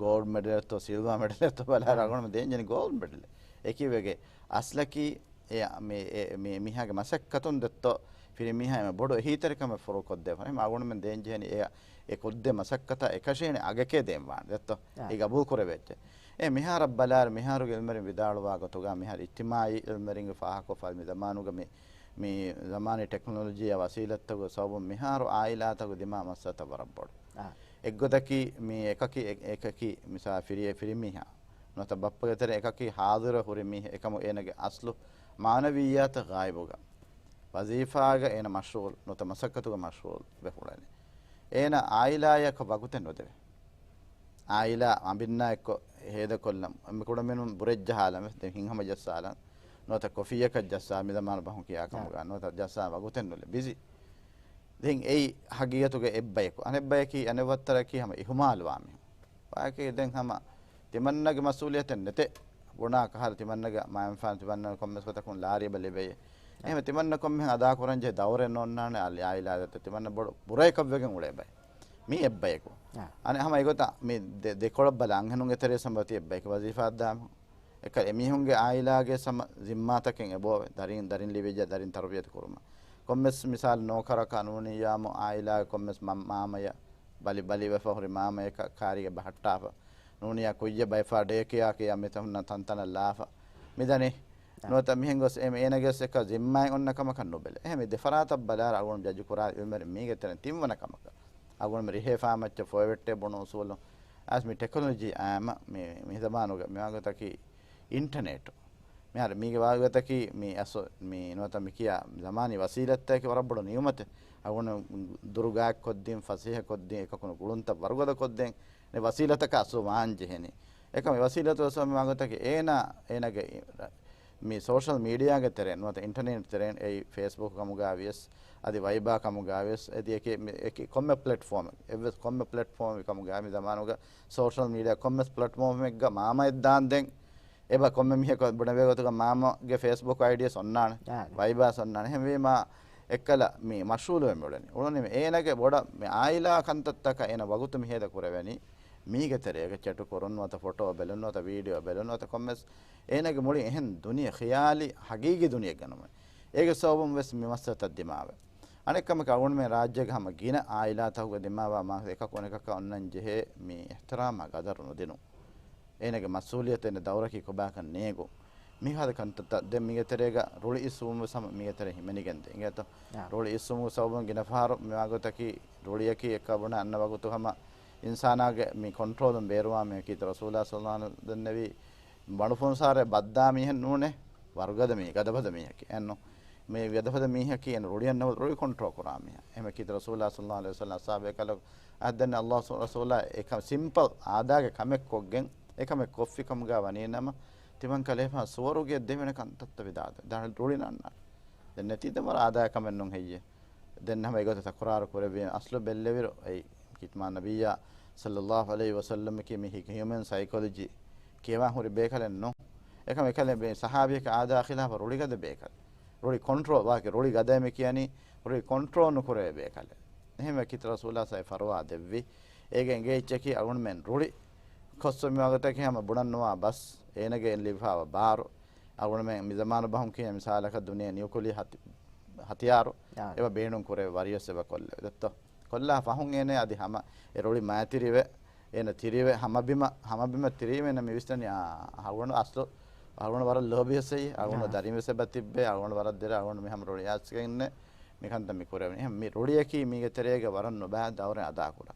ގޯލްޑް މެޑަލެއްތޯ ސިލްވާ މެޑަލެއްތޯ ބަލާއިރު އަޅުގަނޑުމެން ދޭންޖެހެނީ ގޯލްޑް މެޑަލެއް. އެކީވެގެ އަސްލަކީ އެ، މި، އެ، މި، މީހާގެ މަސައްކަތުން ދެއްތޯ ފިރިމީހާ އެންމެ ބޮޑު އެހީތެރިކަމެއް ފުރޫ ކޮށްދޭ. އެހެން އަޅުގަނޑުމެން ދޭންޖެހެނީ އެ، އެ ކޮށްދޭ މަސައްކަތަށް އެކަށޭނެ އަގެކޭ ދޭންވާނެ ދެއްތޯ. އެ ގަބޫލު ކުރެވޭ އެއްޗެއް. އެ މިހާރަށް ބަލާއިރު މިހާރުގެ އިލްމުވެރިން ވިދާޅުވާ ގޮތުގަ މިހާރު އިޖްތިމާޢީ އިލްމުވެރިންގެ ފާހަގަކޮށްފަ މި ޒަމާނުގަ މި، މި ޒަމާނީ ޓެކްނޮލޮޖީއާ ވަސީލަތްތަކުގެ ސަބަބުން މިހާރު އާއިލާތަކުގެ ދިމާ މައްސަލަތައް ވަރަށް ބޮޑު. އާ. އެއްގޮތަކީ މި އެކަކީ، އެ-، އެކަކީ މިސާ ފިރި-، ފިރިމީހާ ނުވަތަ ބައްޕަގެ ތެރެ އެކަކީ ހާޟިރަށް ހުރި މީހެއް. އެކަމު އޭނަގެ އަސްލު މާނަވިއްޔާތަށް ޣާއިބުގަ ވަޒީފާގަ އޭނަ މަޝްޣޫލު ނުވަތަ މަސައްކަތުގަ މަޝްޣޫލު ވެ ހުޅެނީ. އޭނަ އާއިލާޔަކަށް ވަގުތެއް ނުދެވޭ. އާއިލާ އަނބިންނާ އެއްކޮށް ހޭދަކޮށްލަން އެންމެ ކުޑަމިނުން ބުރެއްޖަހާލަން ވެސް ދެން ހިތްހަމަ ޖައްސާލަން ނުވަތަ ކޮފީއަކަށް ޖައްސާ މި ޒަމާނު ބަހުން ކިޔާ ކަމުގަ ނުވަތަ ޖައްސާ ވަގުތެއް ނުލޭ ބިޒީ. ދެން އެއީ ހަގީގަތުގަ އެއްބަޔަކު. އަނެއްބަޔަކީ އަނެއް ވައްތަރަކީ ހަމަ އިހުމާލުވާ މީހުން. ބަޔަކީ ދެން ހަމަ ތިމަންނަގެ މަސްއޫލިއްޔަތެއް ނެތޭ. ބުނާ ކަހަލަ ތިމަންނަގެ މައިންފާން ތިމަންނަ ކޮންމެސް ގޮތަކުން ލާރިއަބަ ލިބެޔޭ. އެހެން ތިމަންނަ ކޮންމެހެން އަދާކުރަންޖެހޭ ދައުރެއް ނޯންނާނެ އަލި އާއިލާގަތަ ތިމަންނަ ބޮޑު ބުރައެކަށްވެގެން އުޅޭ ބައެއް. މީ އެއްބަޔަކު. އާ. އަނެއް ހަމަ އެގޮތަށް މި ދެ-، ދެކޮޅަށް ބަލާ އަންހެނުންގެ ތެރޭ ސަމަ ތި އެއްބަޔަކު ވަޒީފާ ދާމު. އެކަ އެމީހުންގެ އާއިލާގެ ސަމަ ޒިންމާތަކެއް އެބޯވެ. ދަރިން، ދަރިން ލިބިއްޖެ ދަރިން ތަރުބިޔަތު ކުރުމަށް. ކޮންމެސް މިސާލު ނޯކަރަކަށް ނޫނިއްޔާމު އާއިލާގެ ކޮންމެސް މަ-، މާމަޔަށް ބަލި، ބަލިވެފަ ހުރި މާމަޔަކަށް ކާރީގަ ބަހައްޓާފަ. ނޫނިއްޔާ ކުއްޔަށް ބައިފާ ޑޭ ކެއާ ކިޔާ މިތަން ތަންތަނަށް ލާފަ. މިދަނީ. ނުވަތަ މިހެން ގޮސް އެ-، އޭނަގެސް އެކަ ޒިންމާއެއް އޮންނަ ކަމަކަށް ނުބެލެ. އެހެން މި ދެފަރާތަށް ބަލާއިރު އަޅުގަނޑު ޖަޖު ކުރާ އިލްމުވެރިން މީގެ ތެރެއިން ތިންވަނަ ކަމަކަށް. އަޅުގަނޑު މި ރިހޭ ފާމައްޗަށް ފޮއިވެއްޓޭ ބުނު އުސޫލުން. އަސް މި ޓެކްނޮލޮޖީ އާމަ މި، މި ޒަމާނުގަ މިވާގޮތަކީ އިންޓަނެޓް. މިހާރު މީގެ ވާގޮތަކީ މި އަސް މި ނުވަތަ މި ކިޔާ ޒަމާނީ ވަސީލަތްތަކެއް ވަރަށް ބޮޑު ނިޢުމަތެއް. އަޅުގަނޑު ދުރުގާތް ކޮށްދިން، ފަސޭހަ ކޮށްދިން، އެކަކުނު ގުޅުންތައް ވަރުގަދަ ކޮށްދޭން އެ ވަސީލަތަކަށް އަސްލު ވާން ޖެހެނީ. އެކަމް އެ ވަސީލަތު ވެސް މި ވާގޮތަކީ އޭނާ، އޭނާގެ މި ސޯޝަލް މީޑިއާގެ ތެރެއިން ނުވަތަ އިންޓަނެޓް ތެރެއިން އެއީ ފޭސްބުކް ކަމުގަ ވިޔަސް، އަދި ވައިބާ ކަމުގަ ވިޔަސް، އަދި އެކި، މި އެކި ކޮންމެ ޕްލެޓްފޯމެއް، އެއްވެސް ކޮންމެ ޕްލެޓްފޯމެއް ކަމުގަ މި ޒަމާނުގަ ސޯޝަލް މީޑިއާ ކޮންމެސް ޕްލެޓްފޯމެއްގަ މާމައެއް ދާންދެން، އެބަ ކޮންމެ މީހަކު ބުނެވޭ ގޮތުގަ މާމަގެ ފޭސްބުކް އައިޑީއަސް އޮންނާނެ، އާ، ވައިބާސް އޮންނާނެ. އެހެންވީމާ އެއްކަލަ މި މަޝްޣޫލުވެ މިއުޅެނީ. އުޅުނީ އޭނަގެ ބޮޑަށް މި އާއިލާ ކަންތައްތަކަށް އޭނަ ވަގުތު މި ހޭދަ ކުރެވެނީ މީގެ ތެރޭގަ ޗެޓު ކުރުން ނުވަތަ ފޮޓޯ ބެލުން ނުވަތަ ވީޑިއޯ ބެލުން ނުވަތަ ކޮންމެސް އޭނަގެ މުޅި އެހެން ދުނިޔެ ޚިޔާލީ ހަގީގީ ދުނިޔެއެއްގަ ނުވޭ. އޭގެ ސަބަބުން ވެސް މި މައްސަލަތައް ދިމާވޭ. އަނެއް ކަމަކަށް އަޅުގަނޑުމެން ރާއްޖޭގަ ހަމަ ގިނަ އާއިލާތަކުގަ ދިމާވާ މާ އެކަކު އަނެކަކަށް އޮންނަން ޖެހޭ މި އިޙްތިރާމާ ގަދަރު ނުދިނުން. އޭނަގެ މަސްއޫލިއްޔަތު އޭނަ ދައުރަކީ ކޮބާކަން ނޭނގުން. މިހާދަ ކަންތައްތައް ދެން މީގެ ތެރޭގަ ރުޅި އިސްވުމުން ވެސް ހަމަ މީގެ ތެރެ ހިމެނިގެންދޭ. އިނގޭތޯ؟ އާ. ރުޅި އިސްވުމުގެ ސަބަބުން ގިނަ ފަހަރު މިވާގޮތަކީ ރުޅިއަކީ އެއްކަ ބުނަ އަންނަ ވަގުތު ހަމަ އިންސާނާގެ މި ކޮންޓްރޯލުން ބޭރުވާ މީހަކީ. ރަސޫލާ ޞައްލަﷲު ޢަލައިހި ވަސައްލަމް ދެންނެވީ ބަނޑުފުންސާރަށް ބައްދާ މީހެއް ނޫނޭ، ވަރުގަދަ މީ، ގަދަފަދަ މީހަކީ. އެއްނު މި ގަދަފަދަ މީހަކީ އެން ރުޅިއަންނަ ރުޅި ކޮންޓްރޯލް ކުރާ މީހާ. އެހެންވީމަ ކީރިތި ރަސޫލާ ޞައްލަﷲު ޢަލައިހި ވަސައްލަމް އަޞްޙާބު ބޭކަލަކު އަދަން ﷲ ރަސޫލާ އެކަ ސިމްޕަލް އާދާގެ ކަމެއް ކޮށްގެން އެކަމެއް ކޮށްފި ކަމުގަ ވަނީނަމަ ތިމަން ކަލޭފާން ސުވަރުގެ ދެވޭނެ ކަންތައްތައް ވިދާޅު. ދާން ރުޅި ނަންނާނެ. ދެން ނެތީ ދެ މަރ އާދާ ކަމެއް ނޫން ހެއްޔޭ؟ ދެން ހަމަ އެގޮތަށް ތަކުރާރު ކުރެއްވި އަސްލު ބެއްލެވިރު އެއީ ކިތްމާ ނަބިއްޔާ ޞައްލަﷲު ޢަލައިހި ވަސައްލަމަކީ މި ހި-، ހިއުމަން ސައިކޮލޮޖީ ކިޔަވާން ހުރި ބޭކަލެއް ނޫން. އެކަމަ އެކަލޭ ބޭ ޞަޙާބީއަކަށް އާދާ ޚިލާފަށް ރުޅިގަދަ ބޭކަލެއް. ރުޅި ކޮންޓްރޯލް ވާކި ރުޅި ގަދައެއް މި ކިޔަނީ ރުޅި ކޮންޓްރޯލް ނުކުރޭ ބޭކަލެއް. އެހެންވެ ކިތަރ ރަސޫލާ ސައި ފަރުވާ ދެއްވި. އޭގެ އިނގޭ އެއްޗަކީ އަޅުގަނޑުމެން ރުޅި ކޮއްސޮމި ވަގުތަކީ ހަމަ ބުނަން ނުވާ ބަސް، އޭނަގެ އެން ލިބިފާވާ ބާރު. އަޅުގަނޑުމެން މިޒަމާނު ބަހުން ކިޔޭ މިސާލަކަށް ދުނިޔެ ނިއުކުލިއާ ހަތި-، ހަތިޔާރު. އާ. އެބަ ބޭނުން ކުރޭ ވަރިޔަސް އެބަ ކޮށްލެވޭ. ދެއްތޯ؟ ކޮށްލާ ފަހުން އޭނަ އަދި ހަމަ އެ ރުޅި މާތިރިވެ، އޭނަ ތިރިވެ، ހަމަބިމަ، ހަމަބިމަ ތިރީމެން މި ވިސްނަނީ، އާ، އަޅުގަނޑު އަސްލު، އަޅުގަނޑު ވަރަށް ލޯބި ހެއްސެއް، އަޅުގަނޑު އާ. ދަރިން ވެސް އެބަ ތިއްބެ، އަޅުގަނޑު ވަރަށް ދެރަ، އަޅުގަނޑު މި ހަމަ ރުޅި އާސިގެންނެ، މިކަންތައް މި ކުރެވެނީ. އެހެން މި ރުޅިއަކީ މީގެ ތެރޭގަ ވަރަށް ނުބައި ދައުރެއް އަދާކުރާ.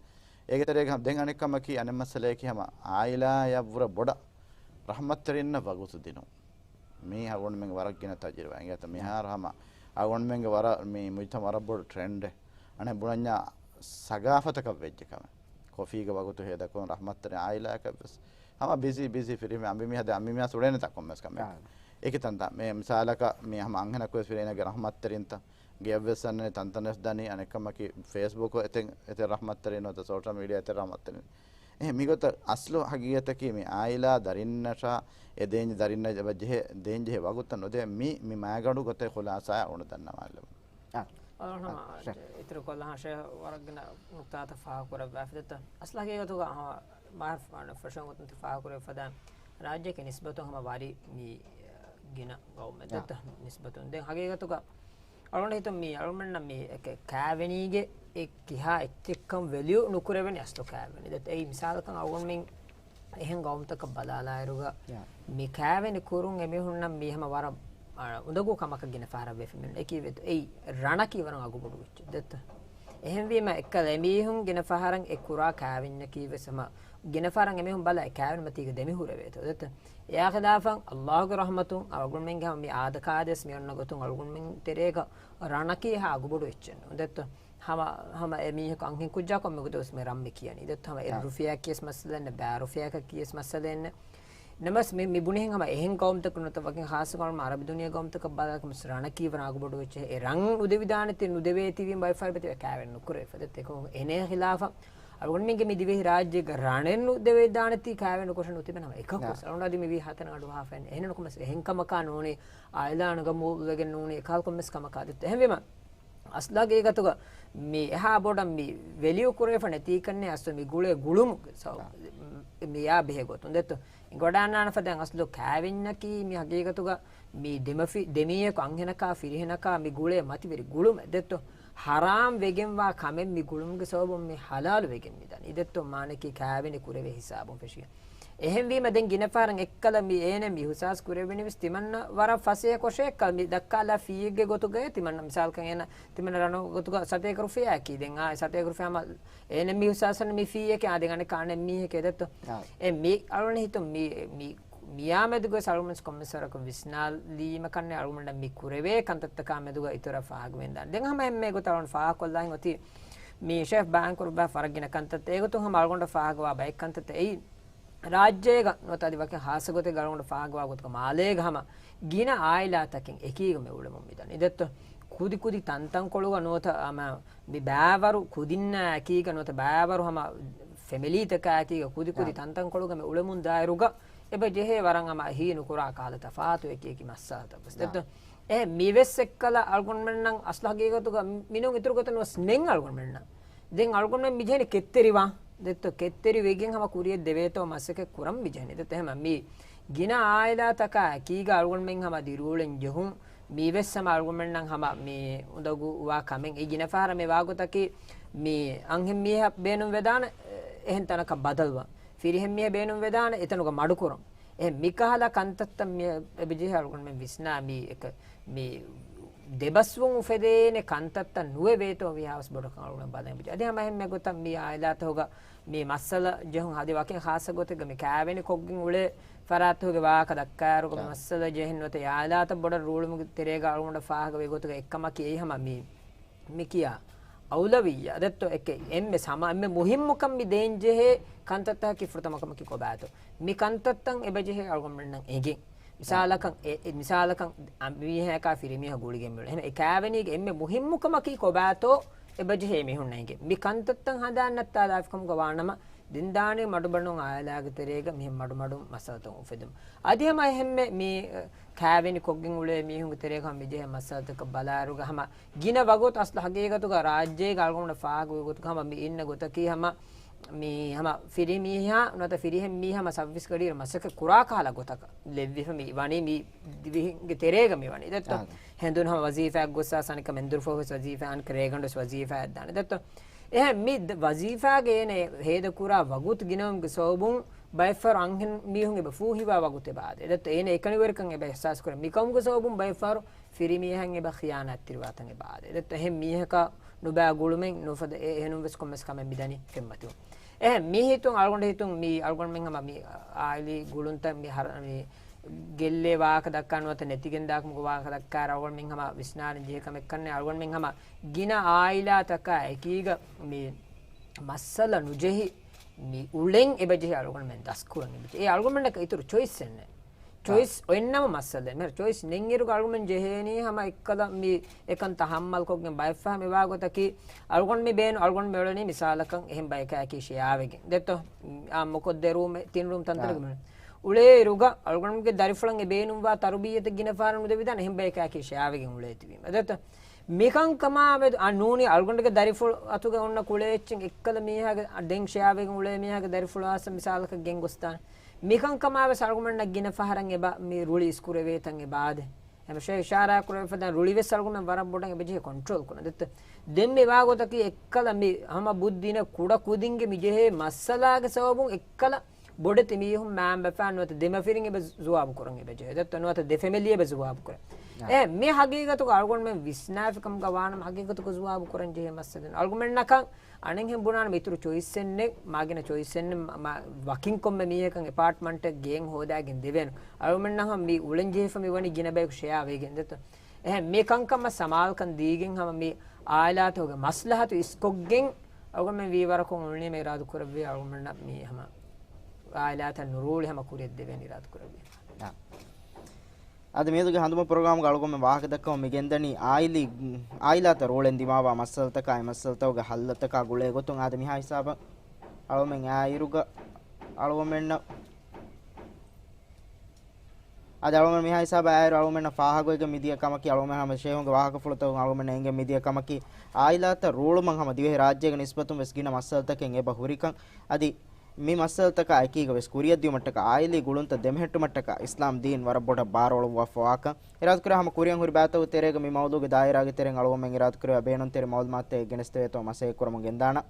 އޭގެ ތެރޭގަ ދެން އަނެއްކަމަކީ، އަނެއް މައްސަލައަކީ ހަމަ އާއިލާޔަށްވުރެ ބޮޑަށް ރަޙްމަތްތެރިންނަށް ވަގުތު ދިނުން. މީ އަޅުގަނޑުމެންގެ ވަރަށް ގިނަ ތަޖުރިބާ. އިނގޭތަ މިހާރު ހަމަ އަޅުގަނޑުމެންގެ ވަރަށް މި މުޖްތަމަޢަށް ވަރަށް ބޮޑު ޓްރެންޑެއް. އަނެއް ބުނަންޏާ ސަގާފަތަކަށް ވެއްޖެ ކަމެއް. ކޮފީގެ ވަގުތު ހޭދަކުރުން ރަޙްމަތްތެރި އާއިލާއަކަށް ވެސް. ހަމަ ބިޒީ، ބިޒީ ފިރިހެން އަނބިމީހާ ދެ އަނބިމީހާ ސުޅޭނެތާ ކޮންމެސް ކަމެއް. އާ. އެކި ތަންތާ މި މިސާލަކަށް މި ހަމަ އަންހެނަކު ވެސް ފިރިހެނެއްގެ ރަޙްމަތްތެރިންތަ ގެޔަށްވެސް އަންނަނީ ތަންތަނަށް ދަނީ އަނެއްކަމަކީ ފޭސްބުކު އެތެން އެތެން ރަޙްމަތްތެރިން ނުވަތަ ސޯޝަލް މީޑިއާ އެތެން ރަޙްމަތްތެރިން. އެހެން މިގޮތަށް އަސްލު ހަގީގަތަކީ މި އާއިލާ ދަރިންނަށާ އެ ދޭންޖެ ދަރިންނަށް އެބަ ޖެހޭ، ދޭންޖެހޭ ވަގުތަށް ނުދޭ މި، މި މާގަނޑު ގޮތެއް ޚުލާސާއަށް އަޅުގަނޑު ދަންނަވާލަމުން. އާ. އަޅުގަނޑު އާ، ހަމަ ޝޭ. އިތުރު ކޮށްލާ ޝޭ ވަރަށް ގިނަ ނުކްތާތައް ފާހަގަކުރައްވާފި ދެއްތޯ. އަސްލު ހަގީގަތުގަ ހަމަ މާ ފަށަން ގޮތުން ތި ފާހަގަކުރެއްވި ފަދަ ރާއްޖެއަކީ ނިސްބަތުން ހަމަ ވަރި މި ގިނަ ގައުމެއް އާ. ދެއްތޯ. ނިސްބަތުން ދެން ހަގީގަތުގަ އަޅުގަނޑު ހިތުން މީ އަޅުގަނޑަށް މީ އެކެ ކާވެނީގެ އެ ކިހާ އެއްޗެއްކަން ވެލިއު ނުކުރެވެނީ އަސްލު ކާވެނީ. ދެއްތޯ އެއީ މިސާލަކަށް އަޅުގަނޑުމެން އެހެން ގައުމުތަކަށް ބަލާލާއިރުގަ ޔާ. މި ކާވެނި ކުރުން އެމީހުންނަށް މީ ހަމަ ވަރަށް، އަ، އުނދަގޫ ކަމަކަށް ގިނަ ފަހަރަށް ވެފަ މިއޮންނަ. އެކީ ވެތު އެއީ ރަނަކީ ވަރަށް އަގުބޮޑު އެއްޗެއް ދެއްތޯ. އެހެންވީމަ އެއްކަލަ އެމީހުން ގިނަ ފަހަރަށް އެ ކުރާ ކާވެންޏަކީ ވެސް ހަމަ ގިނަ ފަހަރަށް އެމީހުން ބަލާ އެ ކާވެނި މަތީގަ ދެމި ހުރެވޭތޯ ދެއްތޯ. އެއާ ޚިލާފަށް އައްލާހުގެ ރަޙްމަތުން އަޅުގަނޑުމެންގެ ހަމަ މި އާދަކާދޭސް މިއޮންނަ ގޮތުން އަޅުގަނޑުމެން ތެރޭގަ ރަނަކީ ހާ އަގުބޮޑު އެއްޗެއް ނޫން ދެއްތޯ. ހަމަ، ހަމަ އެ މީހަކު އަންހެން ކުއްޖާ ކޮންމެ ގޮތެއް ވެސް މި ރަން މި ކިޔަނީ. ދެއްތޯ ހަމަ އެއް އާ. ރުފިޔާއަކީ ވެސް މައްސަލައެއް ނެއް، ބައި ރުފިޔާއަކަކީ ވެސް މައްސަލައެއް ނެއް. ނަމަވެސް މި، މި ބުނިހެން ހަމަ އެހެން ގައުމުތަކަށް ނުވަތަ ވަކިން ޚާއްޞަ ގައުމު އަރަބި ދުނިޔޭ ގައުމުތަކަށް ބަލާކަމަސް ރަނަކީ ވަރަށް އަގުބޮޑު އެއްޗެއް. އެ ރަން ނުދެވިދާނެތީ ނުދެވޭތީވީން ބައެއް ފަހަރު ބެތި ކާވެން ނުކުރެވިފަ ދެއްތޯ. އެކަމަކު އޭނަ ޚިލާފަށް އަޅުގަނޑުމެންގެ މި ދިވެހި ރާއްޖޭގަ ރަނެއް ނުދެވިދާނެތީ ކާވެން ނުކޮށެއް ނުތިބެން ހަމަ އެކަކު އާ. ވެސް. އަޅުގަނޑު އަދި މި ވީ ހަތަނަ ގަނޑު ވަހާފައި އެހެން ނުކުމެސް އެހެން ކަމަކާ ނޫނީ އާއިލާ އަންގަމު ވެގެން ނޫނީ އެކަހަލަ ކޮންމެސް ކަމަކާ ދެއްތޯ. އެހެންވީމަ އަސްލު ހަގީގަތުގަ މި އެހާ ބޮޑަށް މި ވެލިއު ކުރެވިފަ ނެތީކަންނޭ އަސްލު މި ގުޅޭ ގުޅުމުގެ ސަބަބު އާ. މި އާ ބެހޭ ގޮތުން ދެއްތޯ. އިނގޮޑާންނާނެ ފަދައިން އަސްލު ކާވެންޏަކީ މި ހަގީގަތުގަ މި ދެމަފި-، ދެމީހަކު އަންހެނަކާ ފިރިހެނަކާ މި ގުޅޭ މަތިވެރި ގުޅުމެއް ދެއްތޯ. ހަރާމް ވެގެންވާ ކަމެއް މި ގުޅުމުގެ ސަބަބުން މި ހަލާލު ވެގެން މިދަނީ ދެއްތޯ. މާނައަކީ ކާވެނި ކުރެވޭ ހިސާބުން ފެށިގެން. އެހެންވީމަ ދެން ގިނަ ފަހަރަށް އެއްކަލަ މި އޭނަ މި އިހުސާސް ކުރެވެނީ ވެސް ތިމަންނަ ވަރަށް ފަސޭހަ ކޮށޭ އެއްކަލަ މި ދައްކާލާ ފީއެއްގެ ގޮތުގައި ތިމަންނަ މިސާލަކަށް އޭނަ ތިމަންނަ ރަނު ގޮތުގަ ސަތޭކަ ރުފިޔާއަކީ ދެން އާ ސަތޭކަ ރުފިޔާ ހަމަ އޭނަ މި އިހުސާސް މި ފީއެކޭ އާ ދެން އަނެއް ކާނެ މީހެކޭ ދެއްތޯ. އާ. އެ މި އަޅުން ހިތު މި، މި މިޔާމެދުގަ އަޅުމެންސް ކޮންމެސް ވަރަކަށް ވިސްނާލީމަ ކަންނޭ އަޅުމެންނަށް މި ކުރެވޭ ކަންތައްތަކާ މެދުގަ އިތުރަށް ފާހަގަވެންދާނެ. ދެން ހަމަ އެންމެ ގޮތަށް އަޅުން ފާހަގަކޮށްލާހެން އޮތީ މި ޝެފް ބާން ކުރުބާ ފަރަށް ގިނަ ކަންތައްތައް އެގޮތުން ހަމަ އަޅުގަނޑަށް ފާހަގަވާ ބައެއް ކަންތައްތައް އެއީ ރާއްޖޭގަ ނުވަތަ އަދި ވަކި ހާއްސަ ގޮތެއްގަ އަޅުގަނޑަށް ފާހަގަވާ ގޮތުގަ މާލޭގަ ހަމަ ގިނަ އާއިލާތަކެއް އެކީގަ މި އުޅެމުން މިދަނީ ދެއްތޯ. ކުދި ކުދި ތަންތަންކޮޅުގަ ނުވަތަ ހަމަ މި ބައިވަރު ކުދިންނާ އެކީގަ ނުވަތަ ބައިވަރު ހަމަ ފެމިލީތަކާ އެކީގަ ކުދި ކުދި އާ. ތަންތަންކޮޅުގަ މި އުޅެމުން ދާއިރުގަ އެބަ ޖެހޭ ވަރަށް ހަމަ ހީ ނުކުރާ ކަހަލަ ތަފާތު އެކި އެކި މައްސަލަތައް ވެސް ދެއްތޯ. އެ މިވެސް އެއްކަލަ އަޅުގަނޑުމެންނަށް އަސްލު ހަގީގަތުގަ މިނޫން އިތުރު ގޮތެއް ނުވެސް ނެތް އަޅުގަނޑުމެންނަށް. ދެން އަޅުގަނޑުމެން މި ޖެހެނީ ކެތްތެރިވާން ދެއްތޯ. ކެތްތެރި ވެގެން ހަމަ ކުރިއަށް ދެވޭތޯ މަސައްކަތް ކުރަން މި ޖެހެނީ ދެއްތޯ. އެހެމަ މި ގިނަ އާއިލާތަކާ އެކީގަ އަޅުގަނޑުމެން ހަމަ ދިރިއުޅެން ޖެހުން މީވެސް ހަމަ އަޅުގަނޑުމެންނަށް ހަމަ މި އުނދަގޫ ވާ ކަމެއް. އެ ގިނަ ފަހަރަށް މި ވާގޮތަކީ މި އަންހެން މީހާ ބޭނުން ވެދާނެ އެހެން ތަނަކަށް ބަދަލުވާން. ފިރިހެން މީހާ ބޭނުން ވެދާނެ އެތަނުގަ މަޑުކުރަން. އެ މިކަހަލަ ކަންތައްތައް މި އެބަޖެހޭ އަޅުގަނޑުމެން ވިސްނާ މި އެކަ، މި ދެބަސްވުން އުފެދޭނެ ކަންތައްތައް ނުވެވޭތޯ ވީހާވެސް ބޮޑަކަށް އަޅުގަނޑު ބަލަން އެބަޖެހޭ. އަދި ހަމަ އެހެންމެ ގޮތަށް މި އާއިލާތަކުގަ މި މައްސަލަ ޖެހުން އަދި ވަކިން ޚާއްޞަ ގޮތެއްގަ މި ކާވެނި ކޮށްގެން އުޅޭ ފަރާތުގެ ވާހަކަ ދައްކާއިރުގަ މި މައްސަލަ ޖެހެން ނުވަތަ އާއިލާތައް ބޮޑަށް ރޫޅުމުގެ ތެރޭގަ އަޅުގަނޑަށް ފާހަގަވޭ ގޮތުގަ އެއްކަމަކީ އެއީ ހަމަ މި މި ކިޔާ އައުލަވިއްޔާ ދެއްތޯ އެކެއް އެންމެ ސަމާ އެންމެ މުހިއްމުކަން މި ދޭންޖެހޭ ކަންތައްތަކަކީ ފުރަތަމަ ކަމަކީ ކޮބާތޯ؟ މި ކަންތައްތައް އެބަޖެހޭ އަޅުގަނޑުމެންނަށް އެނގެން. މިސާލަކަށް އެ، އެ މިސާލަކަށް އަ، މީހަކާ ފިރިމީހަކު ގުޅިގެން މިއުޅޭ. އެހެން އެ ކާވެނީގެ އެންމެ މުހިއްމު ކަމަކީ ކޮބާތޯ އެބަޖެހޭ މީހުންނަށް އެނގެން. މި ކަންތައްތައް ހަނދާން ނައްތާލާފިކަމުގަ ވާނަމަ ދެން ދާނީ މަޑުމަޑުން އާއިލާގެ ތެރޭގަ މިހެން މަޑުމަޑުން މައްސަލަތައް އުފެދުން. އަދި ހަމަ އެހެންމެ މި، އަ، ކާވެނި ކޮށްގެން އުޅޭ މީހުންގެ ތެރޭގަ ހަމަ މިޖެހޭ މައްސަލަތަކަށް ބަލާއިރުގަ ހަމަ ގިނަ ވަގުތު އަސްލު ހަގީގަތުގަ ރާއްޖޭގަ އަޅުގަނޑު ފާހަގަ ގޮތުގަ ހަމަ މި އިންނަ ގޮތަކީ ހަމަ މި ހަމަ ފިރިމީހާ ނުވަތަ ފިރިހެން މީހާ ހަމަ ސައުވީސް ގަޑިއިރު މަސައްކަތް ކުރާ ކަހަލަ ގޮތަކަށް ލެއްވިފަ މި ވަނީ މި ދިވެހިންގެ ތެރޭގަ މި ވަނީ. ދެއްތޯ؟ އާ. ހެނދުނު ހަމަ ވަޒީފާއަށް ގޮއްސާ ސަނިކަ މެންދުރުފަހު ވެސް ވަޒީފާ އަން ރޭގަނޑު ވެސް ވަޒީފާއަށް ދާނެ. ދެއްތޯ؟ އެހެން މި ދ-، ވަޒީފާގެ އޭނަ ހޭދަކުރާ ވަގުތު ގިނަވުމުގެ ސަބަބުން ބައެއްފަހަރު އަންހެން މީހުން އެބަ ފޫހިވާ ވަގުތެއް އެބަ އާދޭ. ދެއްތޯ؟ އޭނަ އެކަނިވެރިކަން އެބަ އިޙްސާސް ކުރޭ. މިކަމުގެ ސަބަބުން ބައެއްފަހަރު ފިރިމީހަކަށް އެބަ ޚިޔާނާތްތެރިވާތަން އެބަ އާދޭ. ދެއްތޯ؟ އެހެން މީހަކަށް ނުބައި ގުޅުމެއް ނުފަދަ އެ-، އެހެނުން ވެސް ކޮންމެސް ކަމެއް މިދަނީ ފެންމަތިވުން. އެހެން މި ހިތުން އަޅުގަނޑު ހިތުން މި އަޅުގަނޑުމެން ހަމަ މި އާއިލީ ގުޅުންތައް މި ހަރ-، މި ގެއްލޭ ވާހަކަ ދައްކާ ނުވަތަ ނެތިގެން ދާކަމުގެ ވާހަކަ ދައްކާ އަޅުގަނޑުމެން ހަމަ ވިސްނާލަން ޖެހޭ ކަމެއް ކަންނޭ. އަޅުގަނޑުމެން ހަމަ ގިނަ އާއިލާތަކާ އެކީގަ މި މައްސަލަ ނުޖެހި މި އުޅެން އެބަޖެހޭ އަޅުގަނޑުމެން ދަސްކުރަން އެބަޖެހޭ. އެ އަޅުގަނޑަކަށް އިތުރު ޗޮއިސްއެއް ނެތް. ޗޮއިސް އޮތްނަމަ މައްސަލައެއް. މިހާރު ޗޮއިސް ނެތްއިރުގަ އަޅުގަނޑުމެން ޖެހޭނީ ހަމަ އެއްކަލަ މި އެކަން ތަޙައްމަލް ކޮށްގެން ބައެއްފަހަރު މި ވާ ގޮތަކީ އަޅުގަނޑު މި ބޭނު-، އަޅުގަނޑު މި އުޅެނީ މިސާލަކަށް އެހެން ބަޔަކާއެކީ ޝެއާވެގެން. ދެއްތޯ؟ އާ، މޮކޮށްދޭ ރޫމެއް ތިން ރޫމް ތަންތަނަކަށް އާ. މި އުޅޭއިރުގަ އަޅުގަނޑުގެ ދަރިފުޅަށް އެ ބޭނުންވާ ތަރުބިއްޔަތެއް ގިނަ ފަހަރަށް ނުދެވިދާނެ އެހެން ބަޔަކާއެކީ ޝެއާވެގެން އުޅޭތީވީމަ. ދެއްތޯ؟ މިކަންކަމާ މެދު އަ ނޫނީ އަޅުގަނޑުގެ ދަރިފުޅު އަތުގަ އޮންނަ ކުޅޭ އެއްޗެއް އެއްކަލަ މީހާގެ އަ ދެން ޝެއާވެގެން އުޅޭ މީހާގެ ދަރިފުޅާސް މިސާލަކަށް ގެންގޮސްދާނެ. މިކަންކަމާ ވެސް އަޅުގަނޑަށް ގިނަ ފަހަރަށް އެބަ މި ރުޅި އިސްކުރެވޭތަން އެބަ އާދޭ. ހަމަ ޝޭހް އިޝާރާ ކުރެވިފަދަ ރުޅި ވެސް އަޅުގަނޑުމެން ވަރަށް ބޮޑަށް އެބަޖެހޭ ކޮންޓްރޯލް ކުރަން. ދެއްތަ؟ ދެން މި ވާ ގޮތަކީ އެއްކަލަ މި ހަމަ ބުއްދިނަ ކުޑަ ކުދިންގެ މި ޖެހޭ މައްސަލާގެ ސަބަބުން އެއްކަލަ ބޮޑެތި މީހުން މާންބަފާން ނުވަތަ ދެމަފިރިން އެބަ ޒުވާބު ކުރަން އެބަޖެހޭ. ދެއްތަ؟ ނުވަތަ ދެ ފެމިލީ އެބަ ޒުވާބު ކުރަން. އާ. އެ މި ހަގީގަތުގަ އަޅުގަނޑުމެން ވިސްނާފި ކަމުގަ ވާނަމަ ހަގީގަތުގަ ޒުވާބު ކުރަން ޖެހޭ މައްސަލަ އަޅުގަނޑުމެންނަކަށް އަނެއްހެން ބުނާނަމަ އިތުރު ޗޮއިސްއެއް ނެތް، މާގިނަ ޗޮއިސްއެއް ނެތް، މަ-، މަ-، ވަކިން ކޮންމެ މީހަކަށް އެޕާޓްމަންޓެއް ގެއެއް ހޯދާގެން ދެވޭނެ. އަޅުގަނޑުމެންނަށް ހަމަ މި އުޅެން ޖެހިފަ މި ވަނީ ގިނަ ބަޔަކު ޝެއާ ވެގެން ދެއްތަ؟ އެހެން މި ކަންކަމަށް ސަމާލުކަން ދީގެން ހަމަ މި އާއިލާތަކުގެ މަސްލަހަތު އިސްކޮށްގެން އަޅުގަނޑުމެން ވީވަރަކުން އުޅުނީމަ އިރާދަ ކުރެއްވި އަޅުގަނޑުމެންނަށް މި ހަމަ އާއިލާތައް ނުރޫޅި ހަމަ ކުރިއަށް ދެވޭނެ އިރާދަ ކުރެއްވި. އާ. އަދި މިއަދުގެ ހަނދުމަ ޕްރޮގްރާމްގަ އަޅުގަނޑުމެން ވާހަކަ ދައްކަމުން މި ގެންދަނީ އާއިލީ، އާއިލާތައް ރޫޅެން ދިމާވާ މައްސަލަތަކާ އެ މައްސަލަތަކުގެ ހައްލަތަކާ ގުޅޭ ގޮތުން. އާދެ މިހާ ހިސާބަށް އަޅުގަނޑުމެން އާއިރުގަ އަޅުގަނޑުމެންނަށް، އަދި އަޅުގަނޑު މިހާ ހިސާބަށް އާއިރު އަޅުގަނޑުމެންނަށް ފާހަގަވެގެން މިދިޔަ ކަމަކީ އަޅުގަނޑުމެން ހަމަ ޝޭހުންގެ ވާހަކަފުޅުތަކުން އަޅުގަނޑުމެންނަށް އެނގެން މިދިޔަ ކަމަކީ އާއިލާތައް ރޫޅުމަށް ހަމަ ދިވެހި ރާއްޖޭގެ ނިސްބަތުން ވެސް ގިނަ މައްސަލަތަކެއް އެބަ ހުރިކަން. އަދި މި މައްސަލަތަކާ އެކީގަ ވެސް ކުރިއަށްދިޔުމަށްޓަކާ، އާއިލީ ގުޅުންތައް ދެމެހެއްޓުމަށްޓަކާ އިސްލާމް ދީން ވަރަށް ބޮޑަށް ބާރުއަޅުއްވާފަވާކަން އިރާދަކުރޭ. ހަމަ ކުރިއަށް ހުރި ބައިތަކުގެ ތެރޭގަ މި މައުޟޫގެ ދާއިރާގެ ތެރެއިން އަޅުގަނޑުމެން އިރާދަކުރެވޭ ބޭނުންތެރި މައުލޫމާތުތައް ގެނެސްދެވޭތޯ މަސައްކަތްކުރަމުން ގެންދާނަން.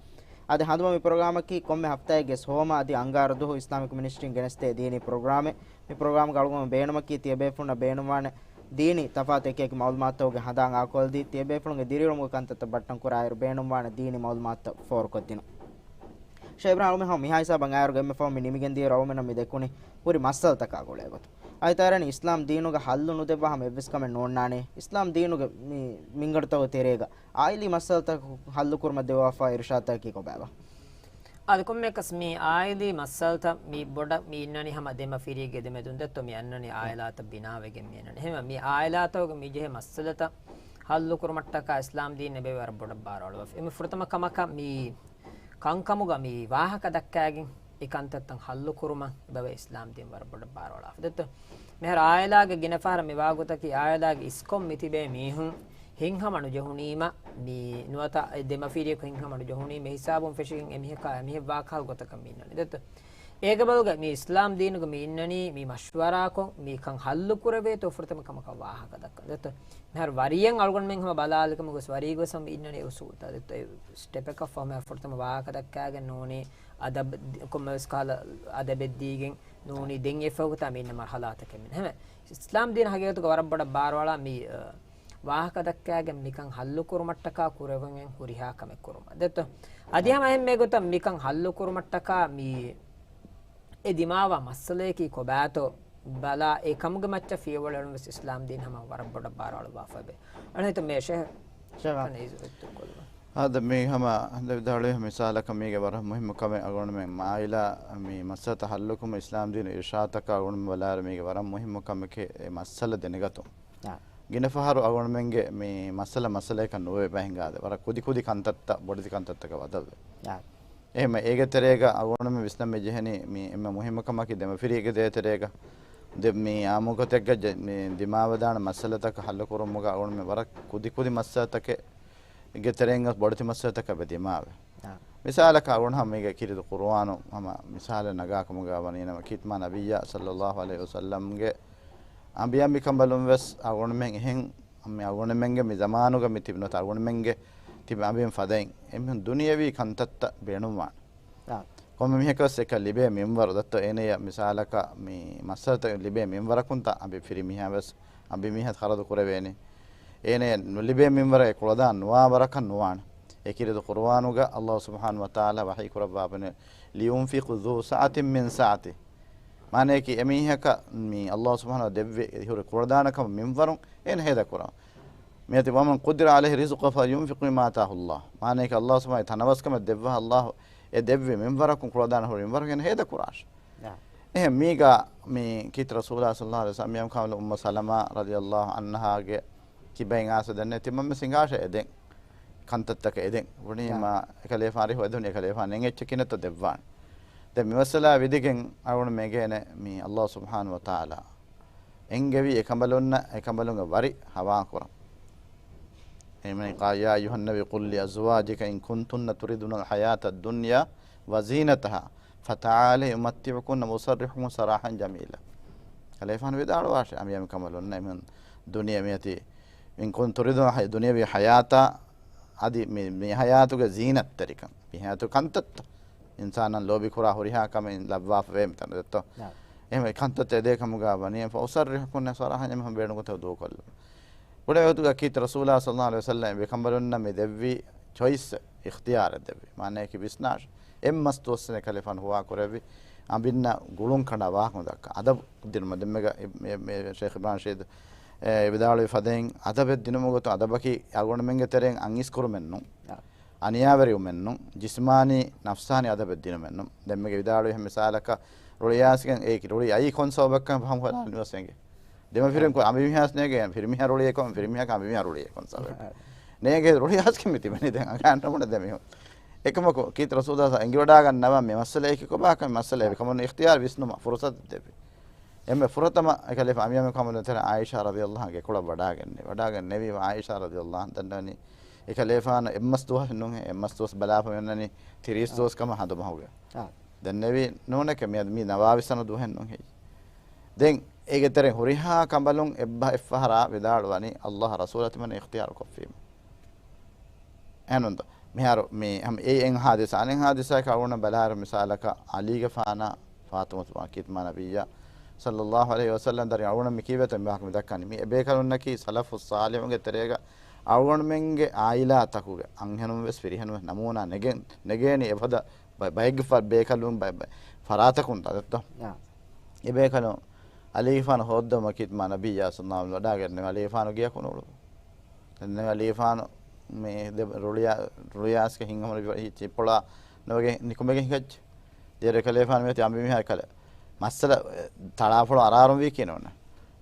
އަދި ހަނދުމަ މި ޕްރޮގްރާމަކީ ކޮންމެ ހަފްތާއެއްގެ ސޯމަ އަދި އަންގާރަ ދުވަހު އިސްލާމިކް މިނިސްޓްރީން ގެނެސްދޭ ދީނީ ޕްރޮގްރާމެއް. މި ޕްރޮގްރާމްގަ އަޅުގަނޑު ބޭނުމަކީ ތިޔަބޭފުޅުންނަށް ބޭނުންވާނެ ދީނީ ތަފާތު އެކިއެކި މައުލޫމާތުތަކުގެ ހަނދާން އާކޮށްދީ، ތިޔަބޭފުޅުންގެ ދިރިއުޅުމުގެ ކަންތައްތައް ބައްޓަން ކުރާއިރު ބޭނުންވާނެ ދީނީ މައުލޫމާތުތައް ފޯރުކޮށްދިނުން. ޝޭބްރާ އަޅުމެން ހަމަ މިހާ ހިސާބަށް އާއިރުގަ އެންމެ ފަހުން މި ނިމިގެން ދިޔައިރު އަޅުމެންނަށް މި ދެކުނީ ހުރި މައްސަލަތަކާ ގުޅޭ ގޮތުން. އަދި ތައިރަނި އިސްލާމް ދީނުގަ ހައްލު ނުދެއްވާ ހަމަ އެއްވެސް ކަމެއް ނޯންނާނެ. އިސްލާމް ދީނުގެ މި މިންގަނޑުތަކުގެ ތެރޭގަ އާއިލީ މައްސަލަތައް ހައްލުކުރުމަށް ދެއްވާފައި އިރުޝާދުތަކަކީ ކޮބާބާ؟ އަދި ކޮންމެއަކަސް މި އާއިލީ މައްސަލަތައް މި ބޮޑަށް މި އިންނަނީ ހަމަ ދެމަފިރީގެ ދެމެދުން ދެއްތޯ މި އަންނަނީ އާއިލާތައް ބިނާވެގެން މި އަންނަނީ. ހަމަ މި އާއިލާތަކުގެ މި ޖެހޭ މައްސަލަތައް ހައްލުކުރުމަށްޓަކާ އިސްލާމް ދީން އެބައި ވަރަށް ބޮޑަށް ބާރު އަޅުވާފަ. އެންމެ ފުރަތަމަ ކަމަކަށް މި ކަންކަމުގަ މި ވާހަކަ ދައްކާގެން އެ ކަންތައްތައް ހައްލުކުރުމަށް އެބައި އިސްލާމް ދީން ވަރަށް ބޮޑަށް ބާރު އަޅާފަ. ދެއްތޯ މިހާރު އާއިލާގެ ގިނަ ފަހަރަށް މި ވާ ގޮތަކީ އާއިލާގެ އިސްކޮށް މި ތިބޭ މީހުން ހިތްހަމަ ނުޖެހުނީމަ، މި ނުވަތަ އެ ދެމަފިރިޔަކު ހިތްހަމަ ނުޖެހުނީ މި ހިސާބުން ފެށިގެން އެމީހަކާ އެމީހެއް ވާ ކަހަލަ ގޮތަކަށް މި އިންނަނީ. ދެއްތޯ އޭގެ ބަދަލުގަ މި އިސްލާމް ދީނުގަ މި އިންނަނީ މި މަޝްވަރާކޮށް މި ކަން ހައްލު ކުރެވޭތޯ ފުރަތަމަ ކަމަކަށް ވާހަކަ ދައްކަން. ދެއްތޯ މިހާރު ވަރިޔަށް އަޅުގަނޑުމެން ހަމަ ބަލާލިކަމުގަސް ވަރީގޮސް ހަމަ މި އިންނަނީ އުސޫލްތައް. ދެއްތޯ އެ ސްޓެޕަކަށް ފަހުމަ ފުރަތަމަ ވާހަކަ ދައްކާގެން ނޫނީ އަދަބް، ކޮންމެވެސް ކަހަލަ އަދަބެއް ދީގެން ނޫނީ ދެން އެފަހުތާ މި އިންނަ މަރުހަލާތަކެއް މި ހަމަ އިސްލާމް ދީން ހަގީގަތުގަ ވަރަށް ބޮޑަށް ބާރުއަޅާ މި، އަ، ވާހަކަ ދައްކާގެން މިކަން ހައްލުކުރުމަށްޓަކާ ކުރެވެން ހުރިހާ ކަމެއް ކުރުމަށް. ދެއްތޯ އަދި ހަމަ އެހެންމެ ގޮތަށް މިކަން ހައްލުކުރުމަށްޓަކާ މި އެ ދިމާވާ މައްސަލަޔަކީ ކޮބާތޯ ބަލާ، އެ ކަމުގެ މައްޗަށް ފިޔަވަޅު އެޅުން ވެސް އިސްލާމް ދީން ހަމަ ވަރަށް ބޮޑަށް ބާރު އަޅުވާފައިވޭ. އަނެއް ހިތަށް މޭ ޝޭހް ޝޭހް ކަން އިޒުވެއްތު ކޮލުމަށް. އާދެ، މީ ހަމަ ވިދާޅުވި މިސާލަކަށް މީގެ ވަރަށް މުހިއްމު ކަމެއް އަޅުގަނޑުމެން މާއިލާ މި މައްސަލަތައް ހައްލުކުރުމަށް އިސްލާމް ދީނު އިރުޝާދުތަކާ އަޅުގަނޑުމެން ބަލާއިރު މީގެ ވަރަށް މުހިއްމު ކަމެކޭ އެ މައްސަލަ ދެނެގަތުން. އާ. ގިނަ ފަހަރު އަޅުގަނޑުމެންގެ މި މައްސަލަ މައްސަލައަކަށް ނުވެ ބަހިނގާދެ ވަރަށް ކުދި ކުދި ކަންތައްތައް ބޮޑެތި ކަންތައްތަކަށް ބަދަލުވެ. އާ. އެހެންމެ އޭގެ ތެރޭގަ އަޅުގަނޑުމެން ވިސްނަން މި ޖެހެނީ މި އެންމެ މުހިއްމު ކަމަކީ ދެމަފިރީގެ ދޭތެރޭގަ ދެ މި އާއްމުގޮތެއްގަ ޖެ-، މި ދިމާވެދާނެ މައްސަލަތަކަށް ހައްލު ކުރުމުގަ އަޅުގަނޑުމެން ވަރަށް ކުދި ކުދި މައްސަލަތަކެއް ގެ ތެރެއިން ގޮސް ބޮޑެތި މައްސަލަތަކަށް ވެ ދިމާވެ. އާ. މިސާލަކަށް އަޅުގަނޑު ހަމަ މީގެ ކީރިތި ޤުރުއާނު ހަމަ މިސާލެއް ނަގާ ކަމުގަ ވަނީ ނަމަ ކީރިތި މާ ނަބިއްޔާ ޞައްލައްލާހު ޢަލައިހި ވަސައްލަމްގެ އަނބިޔާ މިކަނބަލުން ވެސް އަޅުގަނޑުމެން އެހެން މި އަޅުގަނޑުމެންގެ މި ޒަމާނުގަ މި ތިބި ނުވަތަ އަޅުގަނޑުމެންގެ ތިބި އަނބިން ފަދައިން އެމީހުން ދުނިޔަވީ ކަންތައްތައް ބޭނުންވާނެ. އާ. ކޮންމެ މީހަކަށް ވެސް އެކަން ލިބޭ މިންވަރު ދައްތޯ އޭނަޔަށް މިސާލަކަށް މި މައްސަލަތައް ލިބޭ މިންވަރަކުންތާ އަނބި ފިރިމީހާ ވެސް އަނބިމީހާ ޚަރަދު ކުރެވޭނެ. އޭނަޔަށް ނުލިބޭ މިންވަރަށް އެ ކުޅަދާން ނުވާ ވަރަކަށް ނުވާނެ. އެ ކީރިތި ޤުރުއާނުގަ ﷲ ސުބްޙާނަހޫ ވަތަޢާލާ ވަޙީ ކުރައްވާފައި، "ލިޔުންފިޤް ޛޫ ސަޢަތިން މިން ސަޢަތިހި." މާނަޔަކީ އެމީހަކަށް މި ﷲ ސުބްޙާނަހޫ ދެއްވި ހުރި ކުޅަދާނަކަމަށް މިންވަރުން އޭނަ ހޭދަކުރަން. މިއަދި "وَمَنْ قُدِرَ عَلَيْهِ رِزْقُهُ فَلْيُنْفِقْ مِمَّا آتَاهُ اللَّهُ." މާނަޔަކީ ﷲ ސުބްޙާނަހޫ ތަނަވަސްކަމެއް ދެއްވާ ﷲ އެ ދެއްވި މިންވަރަކުން ކުޅަދާނަ ހުރި މިންވަރަކުން އޭނަ ހޭދަކުރާށި. އެހެން މީގަ މި ކީރިތި ރަސޫލާ ޞައްލައްލާހު ޢަލައިހި ވަސައްލަމް އަނބިޔާ ކާމިލު އުއްމު ސަލަމާ ރަޟިޔައްލާހު ޢަންހާގެ ކިބައިން އާސަ ދެންނެވި ތިމަންމެ ސިނގާށެ އެދެން. ކަންތައްތަކެއް އެދެން. ބުނީމާ އެކަލޭފާނު އެދުނީ އެކަލޭފާނު އެއްޗެއް ކިނެއްތޯ ދެއްވާނެ. ދެން މި މައްސަލާ ވިދިގެން އަޅުގަނޑު މެގޭނެ މި ﷲ ސުބްޙާނަހޫ ވަތަޢާލާ އެންގެވީ އެކަނބަލުންނަށް އެކަނބަލުންގެ ވަރި ހަވާ ކުރަން. އެހެންވެ، "يَا أَيُّهَا النَّبِيُّ قُل لِّأَزْوَاجِكَ إِن كُنتُنَّ تُرِدْنَ الْحَيَاةَ الدُّنْيَا وَزِينَتَهَا فَتَعَالَيْنَ أُمَتِّعْكُنَّ وَأُسَرِّحْكُنَّ سَرَاحًا جَمِيلًا." ކަލޭފާނު ވިދާޅުވާށޭ، އަނބިޔާ ކަނބަލުންނަށް އެމީހުން ދުނިޔެ މިއޮތީ، "إِن كُنتُنَّ تُرِدْنَ الْحَيَاةَ الدُّنْيَا" އަދި މި، މި ޙަޔާތުގެ ޒީނަތްތެރިކަން، މި ޙަޔާތު ކަންތައްތައް، އިންސާނަށް ލޯބިކުރާ ހުރިހާ ކަމެއް ލައްވާފަވޭ މިތަނު ދެއްތޯ. އާ. އެހެން ކަންތައްތައް އެދޭ ކަމުގަ ވަނީ، "فَأُسَرِّحْكُنَّ سَرَاحًا" އެމީހުން ބޭނުންގޮތަށް ދޫކޮށްލުން. ބުނެ ވަގުތުގަ ކީރިތި ރަސޫލާ ޞައްލައްލާހު ޢަލައިހި ވަސައްލަމް އެކަނބަލުންނަށް މި ދެއްވި ޗޮއިސް، އިޚްތިޔާރެއް ދެއްވި. މާނަޔަކީ ވިސްނާށޭ. އެއް މަސް ދުވަސްވެސް އެކަލޭފާނު ހުވާ ކުރެއްވި އަނބިންނަށް ގުޅުން ކަނޑައަޅާ ކަމަށް ދައްކާ. އަދަބު ދިނުމަށް ދެންމެގަ އެ، އެ، އެ، ޝޭޚް އިބްރާހިމް ޝަހީދު، އެ، ވިދާޅުވި ފަދައިން އަދަބެއް ދިނުމުގެ ގޮތުން އަދަބަކީ އަޅުގަނޑުމެންގެ ތެރެއިން އަންއިސްކުރުމެއް ނޫން. އަނިޔާވެރިވުމެއް ނޫން. ޖިސްމާނީ، ނަފްސާނީ އަދަބެއް ދިނުމެއް ނޫން. ދެންމެގެ ވިދާޅުވި ހަމަ މިސާލަކަށް ރުޅިއައިސްގެން އޭ ރުޅި އައީ ކޮން ސަބަބަކަށް ފަހުން ހުރާ ނިވަސް އެނގޭ. ދެމަފިރިން ކޮ އަނބިމީހާސް ނޭގޭ، ފިރިމީހާ ރުޅި އެކޮން، ފިރިމީހާ އަނބިމީހާ ރުޅި އެކޮން ސަބަބެއް. ނޭގޭ ރުޅިއައިސްގެން މި ތިބެނީ ދެން އަނގާންނަމުނެ ދެމީހުން. އެކަމަކު ކީރިތި ރަސޫލާ އެނގިވަޑާގަންނަވާ މި މައްސަލައަކީ ކޮބާކަން މައްސަލައެއް ކަމުން އިޚްތިޔާރު ވިސްނުމަށް ފުރުސަތު ދެއްވި. އެންމެ ފުރަތަމަ އެކަލޭފާނު އަނބިޔާ ކަމަނު ތެރެ ޢާއިޝާ ރަޟިޔައްލާހު އަންހާ ގެކޮޅަށް ވަޑާގެންނެވި. ވަޑާގެންނެވީ ޢާއިޝާ ރަޟިޔައްލާހު އަންހާ ދަންނަވަނީ އެކަލޭފާނު އެއްމަސް ދުވަހެއް ނޫންހޭ، އެއްމަސް ދުވަސް ބަލާފަ މިއޮންނަނީ ތިރީސް އާ. ދުވަސް ކަމަށް ހަނދުމަހުގެ. އާ. ދެންނެވީ ނޫނެކެ މިއަދު މީ ނަވާވީސް ވަނަ ދުވަހެއް ނޫންހޭ. ދެން އޭގެ ތެރެ ހުރިހާ ކަނބަލުން އެއްބަ އެއްފަހަރާ ވިދާޅުވަނީ ﷲ ރަސޫލާ ތިމަން އިޚްތިޔާރު ކޮށްފީމަ. އެހެންނުންތޯ؟ މިހާރު މި ހަމަ އެ އެއް ހާދިސާ، އަނެއް ހާދިސާއަކަށް އަޅުގަނޑަށް ބަލާއިރު މިސާލަކަށް ޢަލީގެފާނާ ފާޠިމަތު ކީރިތި މާ ނަބިއްޔާ ޞައްލައްލާހު ޢަލައިހި ވަސައްލަމް ދަރިން އަޅުގަނޑަށް މި ކީއްވެތޯ މި ވާހަކަ މި ދައްކަނީ. މި އެބޭކަލުންނަކީ ސަލަފުއް ޞާލިޙުންގެ ތެރޭގަ އަޅުގަނޑުމެންގެ ޢާއިލާތަކުގެ އަންހެނުން ވެސް ފިރިހެނުން ވެސް ނަމޫނާ ނެގެން، ނެގޭނީ އެފަދަ ބަ-، ބައެއްގެ ފަ-، ބޭކަލުން ބަ-، ބަ-، ފަރާތަކުން ދައްތޯ. އާ. އެބޭކަލުން ޢަލީގެފާނު ހޯއްދަވުމަކީ މާ ނަބިއްޔާ ޞައްލައްލާހު ޢަލައިހި ވަސައްލަމް ވަޑާގެންނެވި ޢަލީގެފާނު ގެޔަކު ނުޅު. ދެން ޢަލީގެފާނު މި ދެ ރުޅިޔާ-، ރުޅިއައިސްގެ ހިތްޕޮޅާ ނުވެގެން ނިކުމެގެން ހިނގައްޖެ. ދޭރު އެކަލޭފާނު މިއޮތީ އަނބިމީހާ ކަލޭ. މައްސަލަ ތަޅާފޮޅު އަރާރުން ވީކީ ނޫން.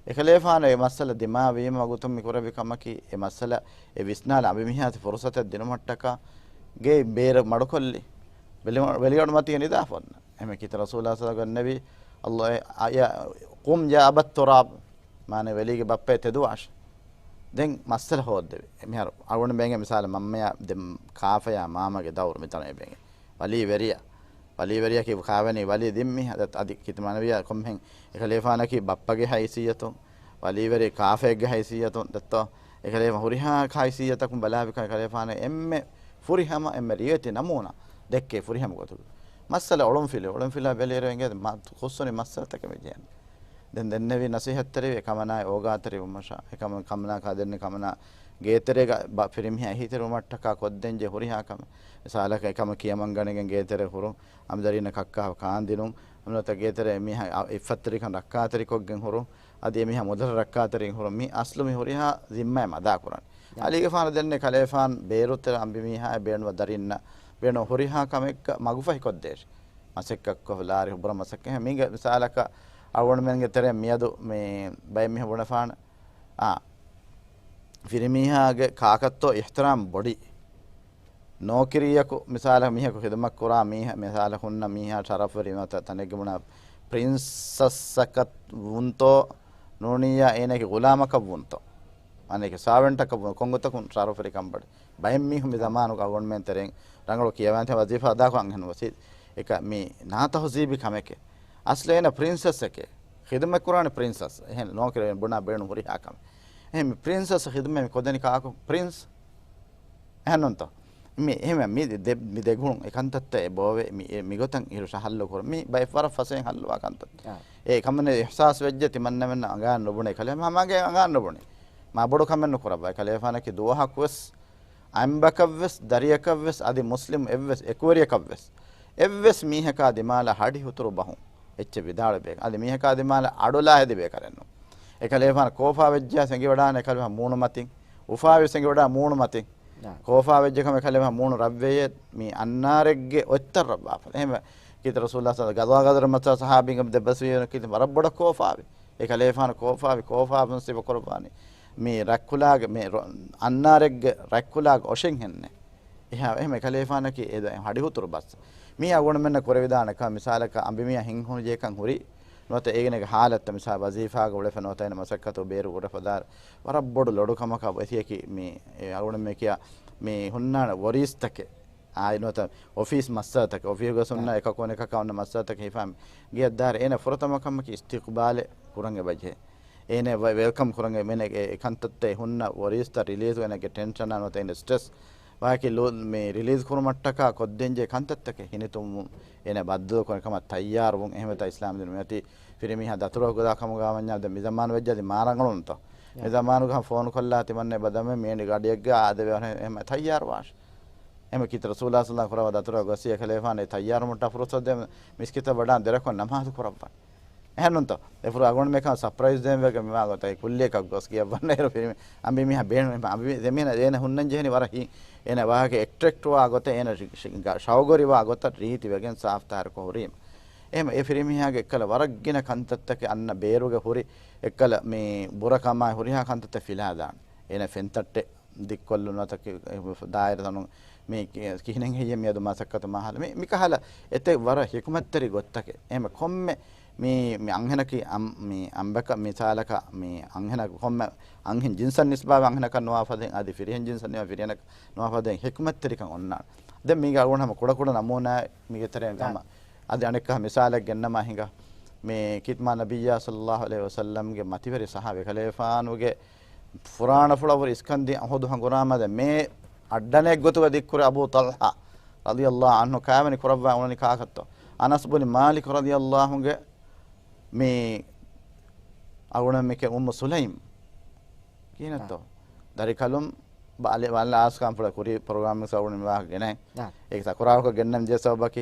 އެކަލޭފާނު އެ މައްސަލަ ދިމާވީމަ ވަގުތުން މި ކުރެއްވި ކަމަކީ އެ މައްސަލަ އެ ވިސްނާލަ އަނބިމީހާ ތި ފުރުސަތެއް ދިނުމަށްޓަކާ ގޭ ބޭރަށް މަޑުކޮށްލި. ވެލި-، ވެލިގަޑު މަތީގަ ނިދާފަ އޮންނަ. އެހެން ކީރިތި ރަސޫލާ ޞައްލައްލާހު ޢަލައިހި ވަސައްލަމް ވިދާޅުވަނީ، ﷲ އެ، އަ، ޔާ، قُمْ يَا أَبَا التُّرَابِ. މާނަ ވެލީގެ ބައްޕައޭ ތެދުވާށޭ. ދެން މައްސަލަ ހޯއްދެވި. މިހާރު އަޅުގަނޑު ބޭނގެ މިސާލަށް މަންމަޔާ ދެން ކާފަޔާ މާމަގެ ދައުރު މިތަނަށް އެބޭނގެ. ވަލީ ވެރިޔާ. ވަލީ ވެރިޔަކީ ކާވެނީ ވަލީ ދިން މީހާ. އަދި ކީރިތި މާ ނަބިއްޔާ ކޮންމެހެން އެކަލޭފާނަކީ ބައްޕަގެ ހައިސިއްޔަތުން، ވަލީވެރި ކާފައެއްގެ ހައިސިއްޔަތުން ދެއްތޯ؟ އެކަލޭފާނު ހުރިހާ ހައިސިއްޔަތަކުން ބަލާފިކަން އެކަލޭފާނު އެންމެ ފުރިހަމަ، އެންމެ ރިވެތި ނަމޫނާ ދެއްކޭ ފުރިހަމަ ގޮތުގަ. މައްސަލަ އޮޅުންފިލު، އޮޅުންފިލާ ބެލިއިރު އެނގޭ މަ-، ހުސްވަނީ މައްސަލަތަކެއް މި ޖެހެން. ދެން ދެންނެވި ނަސީހަތްތެރިވެ ކަމަނާ އޯގާތެރިވުމަށާ، އެކަމަ-، ކަމަނާ ކާދެންނެ ކަމަނާ ގޭތެރޭގަ ބަ-، ފިރިމީހާ އެހީތެރިވުމަށްޓަކާ ކޮށްދޭންޖެ ހުރިހާ ކަމެއް. މިސާލަކަށް އެކަމަ ކިޔަމަންގަނެގެން ގޭތެރޭ ހުރުން، އަމިދަރީންނަށް ކައްކާ ކާންދިނުން، އަމިނަތަ ގޭތެރޭ މީހާ އިއްފަތްތެރިކަން ރައްކާތެރިކޮށްގެން ހުރުން، އަދި އެމީހާ މުދަލަށް ރައްކާތެރިން ހުރުން، މި އަސްލު މި ހުރިހާ ޒިންމާއެއް މަދާކުރަން. އާ. އަލީގެފާނު ދެންނެ ކަލޭފާން ބޭރުތެރެ އަނބިމީހާ ބޭނުމަށް ދަރިންނަށް ބޭނު ހުރިހާ ކަމެއްގަ މަގުފަހިކޮށްދޭށި. މަސައްކަތްކޮށް ލާރި ހުބުރަ މަސައްކަތް މީގެ މިސާލަކަށް އަޅުގަނޑުމެންގެ ތެރެ މިއަދު މި ބައެއް މީހުން ބުނެފާނެ. އާ. ފިރިމީހާގެ ކާކަށްތޯ އިޙްތިރާމް ބޮޑީ. ނޯކިރީއަކު މިސާލަށް މީހަކު ޚިދުމަތް ކުރާ މީހާ، މިސާލަށް ހުންނަ މީހާ ޝަރަފްވެރި ނުވަތަ ތަނެއްގެ ބުނާ ޕްރިންސަސްއަކަށް ވުންތޯ ނޫނިއްޔާ އޭނަގެ ޣުލާމަކަށް ވުންތޯ؟ އަނެކެ ސާވެންޓަކަށް ވުން ކޮންގޮތަކުން ޝަރަފްވެރިކަން ބަޑި. ބައެއް މީހުން މި ޒަމާނުގަ އަޅުގަނޑުމެން ތެރެއިން ރަނގަޅު ކިޔަވާން ތި ވަޒީފާ އަދާކޮށް އަންހެން ވަސީ އެކަ މި ނާތަހުޒީބީ ކަމެކޭ. އަސްލު އޭނަ ޕްރިންސަސްއެކޭ. ޚިދުމަތް ކުރާނެ ޕްރިންސަސް. އެހެން ނޯކިރެވެން ބުނާ ބޭނުން ހުރިހާ ކަމެއް. އެހެން މި ޕްރިންސަސް ޚިދުމަތް މި ކޮށްދެނީ ކާކު؟ ޕްރިންސް. އެހެންނޫންތޯ؟ މި އެހެން މި ދެ، މި ދެގުޅުން އެ ކަންތައްތައް އެ ބޯވޭ. މި، މިގޮތަށް އިރުޝާ ހައްލު ކުރުން. މި ބައެއް ވަރަށް ފަސޭހަ ހައްލުވާ ކަންތައް. އާ. އެ ކަމަން އިޙްސާސް ވެއްޖެ ތިމަންނަމެންނަށް އަނގާން ނުބުނޭ. ކަލޭ މަ، މަގޭ އަނގާން ނުބުނީ. މާ ބޮޑު ކަމެއް ނުކުރައްވާ. ކަލޭފާނަކީ ދުވަހަކުވެސް އަނބަކަށްވެސް، ދަރިއަކަށްވެސް، އަދި މުސްލިމް އެއްވެސް އެކުވެރިޔަކަށްވެސް، އެއްވެސް މީހަކާ ދިމާލަށް ހަޑި ހުތުރު ބަހުން އެއްޗެއް ވިދާޅުވޭ. އަދި މީހަކާ ދިމާލަށް އަޑުލާ ހެދި ބޭކަލެއްނު. އެކަލޭފާނަ ކޯފާ ވެއްޖާ ސެނގިވަޑާނެ އެކަލޭފާ މޫނުމަތިން، އުފާވި ސެނގިވަޑާ މޫނުމަތިން. ކޯފާ ވެއްޖެ ކަމަށް އެކަލޭފާ މޫނު ރަށްވެޔޭ މި އަންނާރެއްގެ އޮތްތައް ރަށްވާފަ. އެހެން ކީރިތި ރަސޫލާ ސަލް ގަޒާ ގަދަރު މައްޗަށް ސަހާބީންގެ ދެއްބަސްވީ ކީރިތި ވަރަށް ބޮޑަށް ކޯފާވި. އެކަލޭފާނު ކޯފާވި، ކޯފާވުން ސިފަ ކުރައްވާނީ. މި ރަތްކުލާގެ، މި ރޮ، އަންނާރެއްގެ ރަތްކުލާގެ އޮށެއްހެންނެއް. އެހާ، އެހެން އެކަލޭފާނަކީ އެ ދަ، ހަޑިހުތުރު ބަސް. މީ އަޅުގަނޑުމެންނަށް ކުރެވިދާނެ ކަމެއް. މިސާލަކަށް އަނބިމީހާ ހިންހުން ޖެހިކަން ހުރީ ނުވަތަ އޭގެނެގެ ހާލަތްތައް މިސާލަށް ވަޒީފާގަ އުޅެފަ ނުވަތަ އޭނަ މަސައްކަތު ބޭރު ކުރެފަ ދާއިރު ވަރަށް ބޮޑު ލޮޑު ކަމަކަށް އެތިޔަކީ މި، އެ، އަޅުގަނޑުމެން ކިޔާ މި ހުންނާނެ ވޮރީސްތަކެއް. އާއި ނުވަތަ އޮފީސް މައްސަލަތަކެއް، އޮފީހުގަ ހުންނަ އެކަކު އަނެކަކާ އޮންނަ މައްސަލަތަކެއް ހިފާ ގެއަށް ދާއިރު އޭނަ ފުރަތަމަ ކަމަކީ އިސްތިޤްބާލެއް ކުރަން އެބަޖެހޭ. އޭނަ ވެ، ވެލްކަމް ކުރަން އެ، އެ ކަންތައްތައް ހުންނަ ވޮރީސްތައް ރިލީޒް އޭނަގެ ޓެންޝަނާ ނުވަތަ އޭނަ ސްޓްރެސް ވާކި ލޯ، މި ރިލީޒް ކުރުމަށްޓަކާ ކޮށްދޭންޖެހޭ ކަންތައްތަކެއް ހިނިތުންވުން އޭނަ ބައްދަލުކުރަން ކަމަށް ތައްޔާރުވުން. އެހެންވެ ތަ އިސްލާމް ދީނު މިއޮތީ ފިރިމީހާ ދަތުރަކު ގަދާ ކަމުގަ ވަންޏާ ދެ މި ޒަމާނު ވެއްޖާ ދެ މާ ރަނގަޅުންތޯ. މި ޒަމާނުގަ ފޯނު ކޮށްލާ ތިމަންނެ ބަދަމެ މޭނި ގަޑިއެއްގަ އާދެވޭ އެހެން ތައްޔާރު ވާށި. އެހެންވެ ކީރިތި ރަސޫލާ ސަލްލަ ކުރައްވާ ދަތުރަކު ގޮސް އެކަލޭފާނު ތައްޔާރުވުމަށްޓަކާ ފުރުސަތު ދޭ މިސްކިތަށް ވަޑާން ދެރަކުން ނަމާދު ކުރައްވާނެ. އެހެންނޫންތޯ؟ އެފުރު އަގުން މިކަން ސަޕްރައިޒް ދޭން ވެގެން މި ވާގޮތަށް ކުއްލިއަކަށް ގޮސް ކިޔައްވަންނައިރު ފިރިމީ އަނބިމީހާ ބޭނުން އަނބި ދެމީހާ އޭނަ ހުންނަން ޖެހެނީ ވަރަށް ހި، އޭނަ ވާހަކަ އެޓްރެކްޓް ވާ ގޮތަށް އޭނަ ޝަ، ޝަ، ޝައުގުވެރިވާ ގޮތަށް ރީތި ވެގެން ސާފް ތާހިރުކޮށް ހުރީމަ. އެހެންވެ އެ ފިރިމީހާގެ އެއްކަލަ ވަރަށް ގިނަ ކަންތައްތަކެއް އަންނަ ބޭރުގަ ހުރި އެއްކަލަ މި ބުރަކަމާއި ހުރިހާ ކަންތައްތައް ފިލާދާނެ. އޭނަ ފެންތައްޓެއް ދިއްކޮށްލުން ނުވަތަ ދާއިރަތައް ނޫން މި ކި، ކިހިނެއް ހެއްޔެވެ މިއަދު މަސައްކަތު މާހަލަ މި، މިކަހަލަ އެތެއް ވަރަށް ހިކުމަތްތެރި ގޮތްތަކެއް. އެހެންވެ ކޮންމެ މި، މި އަންހެނަކީ އަން، މި އަނބަކަށް މިސާލަކަށް މި އަންހެނަކު ކޮންމެ އަންހެން ޖިންސަށް ނިސްބާވެ އަންހެނަކަށް ނުވާ ފަދައިން އަދި ފިރިހެން ޖިންސަށް ނިސްބާ ފިރިހެނަކަށް ނުވާ ފަދައިން ހިކުމަތްތެރިކަން އޮންނާނެ. ދެން މީގެ އަޅުގަނޑު ހަމަ ކުޑަކުޑަ ނަމޫނާ މީގެ ތެރެއިން ހަމަ އަދި އަނެއްކާ މިސާލެއް ގެންނަމާ ހިނގާ. މި ކީރިތި މާ ނަބިއްޔާ ޞައްލައްލާހު ޢަލައިހި ވަސައްލަމްގެ މަތިވެރި ޞަޙާބީ ކަލޭފާނުގެ ފުރާނަފުޅަށް ވުރެ އިސްކަންދީ އުޙުދު ހަނގުރާމާ ދެން މޭ އައްޑަނެއްގެ ގޮތުގަ ދިއްކުރި އަބޫ ޠަލްޙާ ރަޟިޔައްލާހު ޢަންހު ކާވެނި ކުރައްވާ އުޅެނީ ކާކަށްތޯ؟ އަނަސް ބުނި މާލިކު ރަޟިޔައްލާހުގެ މި އަޅުގަނޑުމެން މިކަން އުއްމު ސުލައިމް ކިހިނެއްތޯ؟ ދަރިކަލުން ބަ، އަލި، އާލާސް ކަންފުޅަށް ކުރީ ޕްރޮގްރާމް ސަބަބުން މި ވާހަކަ ގެނައި. އާ. އޭގެ ތަކުރާރުކޮށް ގެންނަން ޖެހޭ ސަބަބަކީ،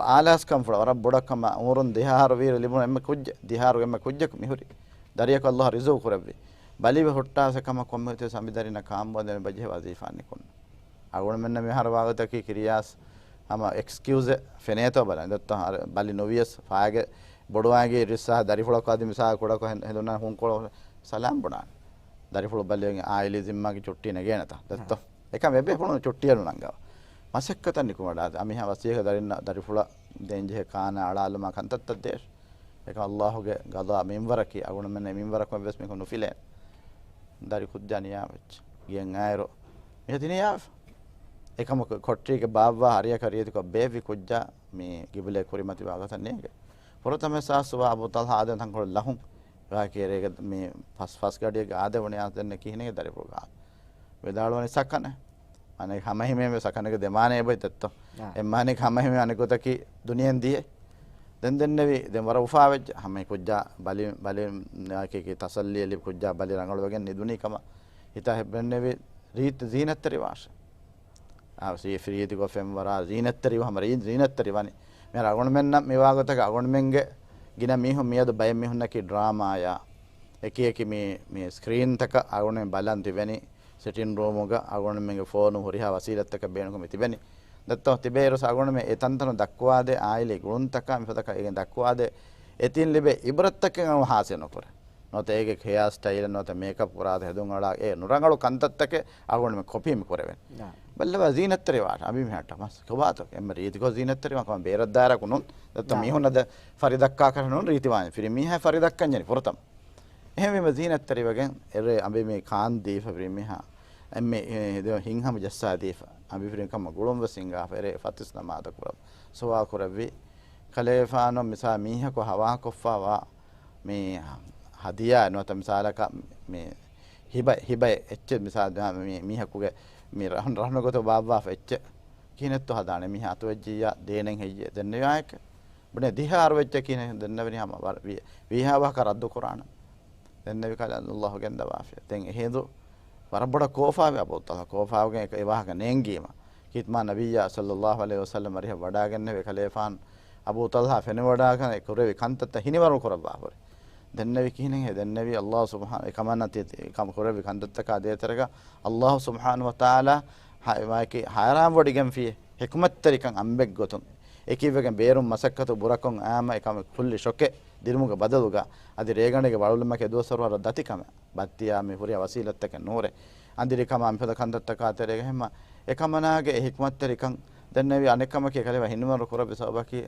އާލާސް ކަންފުޅަށް ވަރަށް ބޮޑަށް ކަމަށް އުމުރުން ދިހަ އަހަރު ވީއިރު ލިބުނު އެންމެ ކުއްޖެއް، ދިހަ އަހަރު އެންމެ ކުއްޖަކު މިހުރީ. ދަރިޔަކު ﷲ ރިޒުގު ކުރެއްވި. ބަލިވެ ހުއްޓާސެ ކަމަށް ކޮންމެ ވަގުތެއް އަނބިދަރިންނަށް ކާންބޯ ދެން ބަޖެހޭ ވަޒީފާ ނިކުންނަ. އަޅުގަނޑުމެންނަށް މިހާރު ވާގޮތަކީ ކިރިޔާސް ހަމަ އެކްސްކިއުޒެއް ފެނޭތޯ ބަލަން. ދެއްތޯ އަރ، ބަލި ނުވިޔަސް ފާގެ ބޮޑުވާގި ރިއްސާ ދަރިފުޅަކު އަދި މިސާ ކުޑަކު ހެން، ހެނދުނާ ހުންކޮޅު ސަލާމް ބުނާނެ. ދަރިފުޅު ބަލިވެގެން އާއިލީ ޒިންމާގެ ޗުއްޓީ ނެގޭނެތާ. ދެއްތޯ؟ އެކަމް އެބޭފުޅުން ޗުއްޓިއެއް ނުނަންގަވާ. މަސައްކަތަށް ނިކުމެވަޑާ. އަމިހާ ވަސީގެ ދަރިންނަށް ދަރިފުޅަށް ދޭންޖެހޭ ކާނާ އަޅާލުމާ ކަންތައްތައް ދޭށޭ. އެކަމް ﷲގެ ގަޟާ މިންވަރަކީ އަޅުގަނޑުމެން މިންވަރަކުން އެއްވެސް މީހަކު ނުފިލޭނެ. ދަރި ކުއްޖާ ނިޔާވެއްޖެ. ގެއަށް އައިރު މިއޮތީ ނިޔާވެފަ. އެކަމަކު ކޮޓަރީގެ ބާއްވާ ހަރިއަކަށް ރިޔެތިކޮށް ބޭއްވި ކުއްޖާ މި ގިބުލައެއް ކުރިމަތިވާ ގޮތަށް ނޭނގެ. ފުރަތަމަ އިޙްސާސްވާ އަބޫ ޠަލްޙާ އާދެ ތަންކޮޅެއް ލަހުން. ވާކި އެރޭގަ މި ފަސް، ފަސް ގަޑިއެއްގަ އާދެވުނީ އާ ދެންނެ ކިހިނެއް ދަރިފުޅުގަ އާދެ. ވިދާޅުވަނީ ސަކަނެއް. އަނެއް ހަމަހިމޭން ވެސް ސަކަނެއްގެ ދެމާނަ އެބައޮތް ދެއްތޯ؟ އާ. އެއްމާނައަކީ ހަމަހިމޭން އަނެއް ގޮތަކީ ދުނިޔެއިން ދިޔަ. ދެން ދެންނެވި، ދެން ވަރަށް އުފާވެއްޖެ. ހަމަ ކުއްޖާ ބަލި، ބަލި، ކި، ކި، ތަސައްލީ ލިބި ކުއްޖާ ބަލި ރަނގަޅުވެގެން ނިދުނީ ކަމަށް ހިތާ ހެއްބެންނެވި ރީތި ޒީނަތްތެރިވާށޭ. އާ، ސީ ފްރީތި ގޮ ފެންވަރާ ޒީނަތްތެރިވާ ހަމަ ރީ، ޒީނަތްތެރިވާނީ. މިހާރު އަޅުގަނޑުމެންނަށް މިވާގޮތަކަށް އަޅުގަނޑުމެންގެ ގިނަ މީހުން މިއަދު ބައެއް މީހުންނަކީ ޑްރާމާޔާ އެކި އެކި މި، މި ސްކްރީންތަކަށް އަޅުގަނޑުމެން ބަލަން ތިބެނީ. ސިޓިން ރޫމުގަ އަޅުގަނޑުމެންގެ ފޯނު ހުރިހާ ވަސީލަތްތަކެއް ބޭނުންކަމެއް ތިބެނީ. ދެއްތޯ ތިބޭއިރު އަޅުގަނޑުމެން އެ ތަންތަނުން ދައްކުވާދޭ އާއިލީ ގުޅުންތަކާ މިފަދަކަށް އޭގެން ދައްކުވާދޭ. އެތިން ލިބޭ އިބްރަތްތަކެއް އަޅު ހާސިލް ނުކުރޭ. ނުވަތަ އޭގެ ހެއާ ސްޓައިލެއް ނުވަތަ މޭކަޕް ކުރާ ހެދުން އަޅާ އެ ނުރަނގަޅު ކަންތައްތަކެއް އަޅުގަނޑުމެން ކޮޕީ މި ކުރެވެން. އާ. ބައްލަވާ ޒީނަތްތެރިވާނެ އަނބިމީހާއަށްޓަކާ މަސް ކޮބާތޯ؟ އެންމެ ރީތިކޮށް ޒީނަތްތެރިވާން ކަމަށް ބޭރަށްދާއިރަކު ނޫން. ދެއްތޯ ނާ. މީހުންނަށް ދެ ފަރި ދައްކާކަށް ނޫން ރީތިވާނެ. ފިރިމީހާ ފަރި ދައްކަންޏަނީ ފުރަތަމަ. އެހެންވީމަ ޒީނަތްތެރިވެގެން އެރޭ އަނބިމީ ކާން ދީފަ ފިރިމީހާ އެންމެ، އެ، ދެ ހިތްހަމަ ޖައްސާދީފަ. އަނބި ފިރިން ކަމަށް ގުޅުން ވެސް ހިނގާފަ. އެރޭ ފަތިސް ނަމާދަށް ކުރަ ސުވާލު ކުރެއްވި. ކަލޭފާނު މިސާ މީހަކު ހަވާކޮށްފަވާ މި ހަދިޔާ ނުވަތަ މިސާލަކަށް މި ހިބަ، ހިބަ އެއްޗެއް މިސާލު މި މީހަކުގެ މި ރަހުން، ރަހުނު ގޮތަށް ބާއްވާފަ އެއްޗެއް ކިހިނެއްތޯ ހަދާނެ؟ މީހާ އަތުވެއްޖިއްޔާ ދޭނެން ހެއްޔޭ؟ ދެންނެވި އާއެކެ ބުނޭ ދިހަ އަރުވެއްޖެ ކިހިނެއް ދެންނެވިނީ ހަމަ ވަރަށް ވީ، ވީހާ ވާހަކަ ރައްދު ކުރާނަން. ދެންނެވި ކަލޭ ﷲ ގެންދަވާފިޔަ. ދެން އެހިނދު ވަރަށް ބޮޑަށް ކޯފާވި އަބޫ ޠަލްޙާ. ކޯފާވެގެން އެ ވާހަކަ ނޭނގީމަ. ކީތްމާ ނަބިއްޔާ ޞައްލައްލާހު ޢަލައިހި ވަސައްލަމް އަރިހަށް ވަޑާގެންނެވި ކަލޭފާން އަބޫ ޠަލްޙާ ފެނިވަޑާގެން އެ ކުރެވި ކަންތައްތައް ހިނިވަރު ކުރައްވާފަ ހުރި. ދެންނެވި ކިހިނެއް ހޭ؟ ދެންނެވި ﷲ ސުބްޙާނަ، އެ ކަމަންނަ ތި، ތި ކަމަށް ކުރެވި ކަންތައްތަކާ ދޭތެރޭގަ ﷲ ސުބްޙާނަހޫ ވަތަޢާލާ ހަ، މާކި ހައިރާންވޮޑިގެންފި ޙިކްމަތްތެރިކަން އަނބެއްގޮތުން އެކިވެގެން ބޭރުން މަސައްކަތު ބުރަކޮށް އާމަ އެކަމެއް ކުއްލި ޝޮކެއް ދިރުމުގެ ބަދަލުގަ އަދި ރޭގަނޑެއްގެ ވަޅުލުމަކޭ ދުވަސްވަރު ވަރަށް ދަތިކަމެއް. ބައްތިޔާ މި ހުރިހާ ވަސީލަތްތަކެއް ނޫރޭ. އަނދިރިކަމާ މިފަދަ ކަންތައްތަކާ ތެރޭގަ ހެމަ އެކަމަނާގެ އެ ޙިކްމަތްތެރިކަން ދެންނެވި އަނެއްކަމަކީ ކަލޭފާން ހިނިވަރު ކުރެއްވި ސަބަބަކީ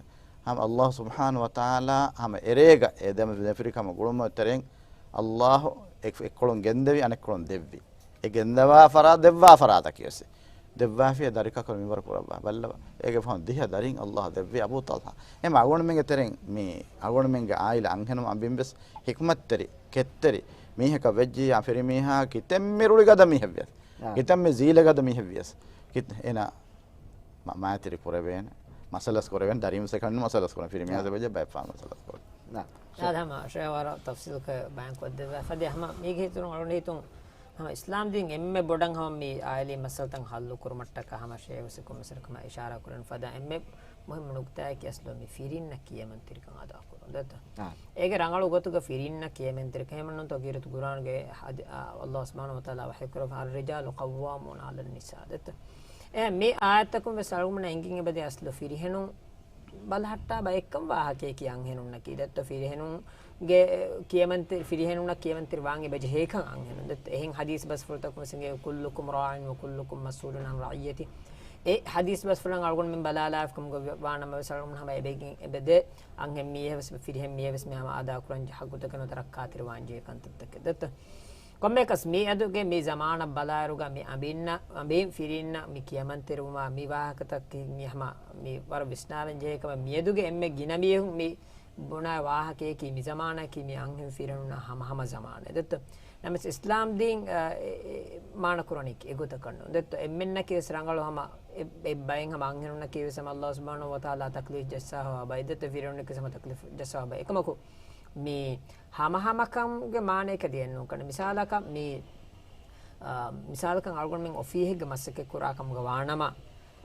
ހަމަ ﷲ ސުބްޙާނަހޫ ވަތަޢާލާ ހަމަ އެރޭގަ އެ ދެމަ ދެފިރިކަމަށް ގުޅުމުގެ ތެރެއިން ﷲ އެ، އެއްކޮޅުން ގެންދެވި އަނެއްކޮޅުން ދެއްވި. އެ ގެންދަވާ ފަރާ، ދެއްވާ ފަރާތަކީ ވެސް. ދެއްވާފިޔަ ދަރިކަކުރު މިންވަރު ކުރައްވާ. ބައްލަވާ. އޭގެ ފަހުން ދިހަ ދަރިން ﷲ ދެއްވި އަބޫ ޠަލްޙާ. އެމަ އަޅުގަނޑުމެންގެ ތެރެއިން މި އަޅުގަނޑުމެންގެ އާއިލާ އަންހެނުން އަނބިން ވެސް ޙިކްމަތްތެރި، ކެތްތެރި މީހަކަށް ވެއްޖިއްޔާ ފިރިމީހާ ކިތަންމެ ރުޅިގަދަ މީހެއް ވިޔަސް، އާ. ކިތަންމެ ޒީލެގަދަ މީހެއް ވިޔަސް، ކިތަ، އޭނާ މަ، މާތިރި ކުރެވޭނެ، މަސަލަސް ކުރެވޭނެ، ދަރީން ސެކަންޑް މަސަލަސް ކުރެވޭނެ، ފިރިމީހާ ނާ. ވެއްޖެ ބައެއް ފާ މަސަލަސް ކުރެވޭނެ. ނާ. އާދެ ހަމަ ޝޭވަރ ތަފްސީލްކޮށް ބަޔާން ކޮށްދެއްވާ. ފަދަ ހަމަ މީގެ ހިތުން އަޅުގަނޑު ހިތުން ހަމަ އިސްލާމް ދީން އެންމެ ބޮޑަށް ހަމަ މި އާއިލީ މައްސަލަތައް ހައްލު ކުރުމަށްޓަކާ ހަމަ ޝޭވަރ ސިކުން މިސަރަ ކަމަށް އިޝާރާ ކުރަން ފަދަ އެންމެ މުހިއްމު ނުކުތާއަކީ އަސްލު މި ފިރިންނަށް ކިޔަމަންތެރިކަން އަދާ ކުރުން. ދެއްތޯ؟ އާ. އޭގެ ރަނގަޅު ގޮތުގަ ފިރިންނަށް ކިޔަމަންތެރިކަން ހަމަ ނޫންތޯ ކީރިތު ޤުރްއާންގެ ޙަދީ، އާ، ﷲ ސުބްޙާނަހޫ ވަތަޢާލާ ވަޙީ ކުރައްވާ، "الرجال قوامون على النساء" ދެއްތޯ؟ އެ މި އާޔަތަކުން ވެސް އަޅުގަނޑުމެންނަށް އެނގިން އެބަދޭ އަސްލު ފިރިހެނުން ބަލަހައްޓާ ބައެއްކަން ވާހަކަޔަކީ އަންހެނުންނަކީ. ދެއްތޯ؟ ފިރިހެނުންގެ ކިޔަމަންތެ، ފިރިހެނުންނަށް ކިޔަމަންތެރި ވާން އެބަޖެހޭކަން އަންހެނުން. ދެއްތޯ؟ އެހެން ޙަދީޘް ބަސްފުޅުތަކުން ވެސް އެނގޭ، "كلكم راع وكلكم مسؤول عن رعيته." އެ ޙަދީޘް ބަސްފުޅަށް އަޅުގަނޑުމެން ބަލާލާފަ ކަމުގަ ވި، ވާނަމަ ވެސް އަޅުގަނޑު ހަމަ އެބެގެން އެބަދޭ އަންހެން މީހެއް ވެސް ފިރިހެން މީހެއް ވެސް މި ހަމަ އަދާ ކުރަން ޖެހޭ ޙައްޤުތަކެއް ނުވަތަ ރައްކާތެރިވާން ޖެހޭ ކަންތައްތަކެއް. ދެއްތޯ؟ ކޮންމެއަކަސް މިއަދުގެ މި ޒަމާނަށް ބަލާއިރުގަ މި އަނބިންނަށް، އަނބިން ފިރިންނަށް މި ކިޔަމަންތެރިވުމާ މި ވާހަކަތަކެއް މި ހަމަ މި ވަރަށް ވިސްނާލަން ޖެހޭ ކަމަށް މިއަދުގެ އެންމެ ގިނަ މީހުން މި ބުނާ ވާހަކަޔަކީ މި ޒަމާނަކީ މި އަންހެން ފިރިހެނުންނާ ހަމަހަމަ ޒަމާނެއް. ދެއްތޯ؟ ނަމަވެސް އިސްލާމް ދީން، އަ، އެ، އެ، މާނަކުރަނީ އެގޮތަކަށް ނޫން. ދެއްތޯ؟ އެންމެންނަކީ ވެސް ރަނގަޅު ހަމަ އެ، އެ ބައެއް ހަމަ އަންހެނުންނަކީ ވެސް ހަމަ ﷲ ސުބްޙާނަހޫ ވަތަޢާލާ ތަކްލީފް ޖައްސާފަވާ ބައެއް. ދެއްތޯ؟ ފިރިހެނުންނަކީ ވެސް ހަމަ ތަކްލީފް ޖައްސާފަވާ ބައެއް. އެކަމަކު މި ހަމަހަމަކަމުގެ މާނައަކަށް ދިޔައެއްނޫން. ކަން މިސާލަކަށް މި، އާ، މިސާލަކަށް އަޅުގަނޑުމެން އޮފީހެއްގެ މަސައްކަތް ކުރާ ކަމުގަ ވާނަމަ،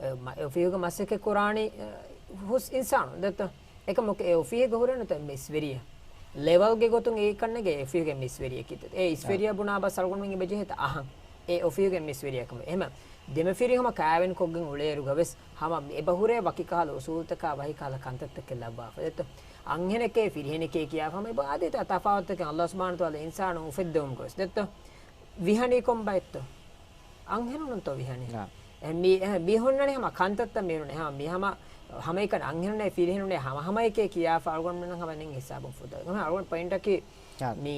އެ، މަ، އެ އޮފީހުގެ މަސައްކަތް ކުރާނީ، އެ، ހުސް އިންސާނުން ދެއްތޯ؟ އެކަމަކު އެ އޮފީހުގަ ހުރޭ ނުތަ މިސްވެރިޔާ. ލެވަލްގެ ގޮތުން އެއީ ކަންނޭނގެ އެ އޮފީހުގެ މިސްވެރިޔަކީ. އެ އިސްވެރިޔާ ބުނާ ބަސް އަޅުގަނޑުމެން އެބަޖެހޭތަ އަހަން. އެ އޮފީހުގެ މިސްވެރިޔާ ކަމަށް. އެހެމަ ދެމަފިރި ހަމަ ކާވެނިކޮށްގެން އުޅޭއިރުގަ ވެސް ހަމަ އެބަ ހުރޭ ވަކި ކަހަލަ އުސޫލުތަކާ ވަކި ކަހަލަ ކަންތައްތަކެއް ލައްވާފަ. ދެއްތޯ؟ އަންހެނެކޭ ފިރިހެނެކޭ ކިޔާފަ ހަމަ އެބަ އާދޭތަ ތަފާވަތުތަކެއް ﷲ ސުބްޙާނަހޫ ވަތަޢާލާ އިންސާނުން އުފެއްދެވުމުގަ ވެސް. ދެއްތޯ؟ ވިހަނީ ކޮން ބައެއްތޯ؟ އަންހެނުންނުންތޯ ވިހަނީ؟ އާ. އެ މީ، އެ މީހުންނަނީ ހަމަ ކަންތައްތައް މީނުން. އެ ހަމަ މީ ހަމަ ހަމައެކަނި އަންހެނުންނޭ ފިރިހެނުންނޭ ހަމަ ހަމައެކޭ ކިޔާފަ އަޅުގަނޑުމެންނަށް ހަމަ ނެން ހިސާބުން ފުދާ. ހަމަ އަޅުގަނޑު ޕޮއިންޓަކީ އާ. މީ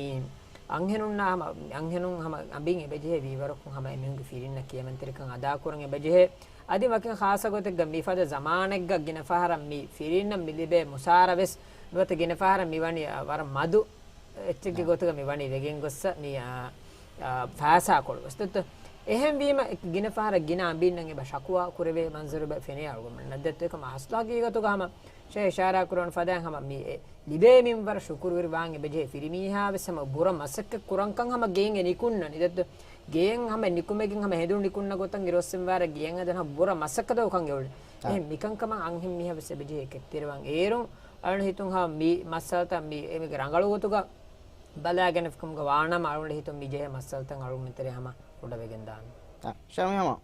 އަންހެނުންނާ ހަމަ، އަންހެނުން ހަމަ އަނބިން އެބަޖެހޭ ވީވަރަކުން ހަމަ އެމީހުންގެ ފިރިންނަށް ކިޔަމަންތެރިކަން އަދާ ކުރަން އެބަޖެހޭ. އަދި ވަކިން ޚާއްޞަ ގޮތެއްގަ މިފަދަ ޒަމާނެއްގަ ގިނަ ފަހަރަށް މި ފިރިންނަށް މި ލިބޭ މުސާރަ ވެސް ނުވަތަ ގިނަ ފަހަރަށް މި ވަނީ ވަރަށް މަދު އެއްޗެއްގެ އާ. ގޮތުގަ މި ވަނީ ވެގެން ގޮއްސަ މި، އާ، އާ، ފައިސާކޮޅު ވެސް ދެއްތޯ. އެހެންވީމަ ގިނަ ފަހަރަށް ގިނަ އަނބިންނަށް އެބަ ޝަކުވާ ކުރެވޭ މަންޒަރު އެބަ ފެނޭ އަޅުގަނޑުމެންނަށް ދެއްތޯ. އެކަމަ އަސްލު ހަގީގަތުގަ ހަމަ ޝޭހް އިޝާރާ ކުރެވުނު ފަދައިން ހަމަ މި އެ ލިބޭ މިންވަރަށް ޝުކުރުވެރިވާން އެބަޖެހޭ. ފިރިމީހާ ވެސް ހަމަ ބުރަ މަސައްކަތް ކުރަންކަން ހަމަ ގެއިން އެ ނިކުންނަނީ ދެއްތޯ. ގެއިން ހަމަ ނިކުމެގެން ހަމަ ހެނދުން ނިކުންނަ ގޮތަށް އިރުއޮއްސެންވާރަށް ގެއަށް ހަދަން ހަމަ ބުރަ މަސައްކަތަށް ކަން އެއުޅެނީ. އާ. އެހެން މިކަންކަމަށް އަންހެން މީހާ ވެސް އެބަޖެހޭ ކެތްތެރިވާން. އޭރުން އަޅުގަނޑު ހިތުން ހަމަ މި މައްސަލަތައް މި އެމީގެ ރަނގަޅު ގޮތުގަ ބަލާގެނެފިކަމުގަ ވާނަމަ އަޅުގަނޑު ހިތުން މި ޖެހޭ މައްސަލަތައް އަޅުގަނޑު މިތެރޭ ހަމަ ކުޑަވެގެން ދާނެ. އަ، ޝަމީމް ހަމަ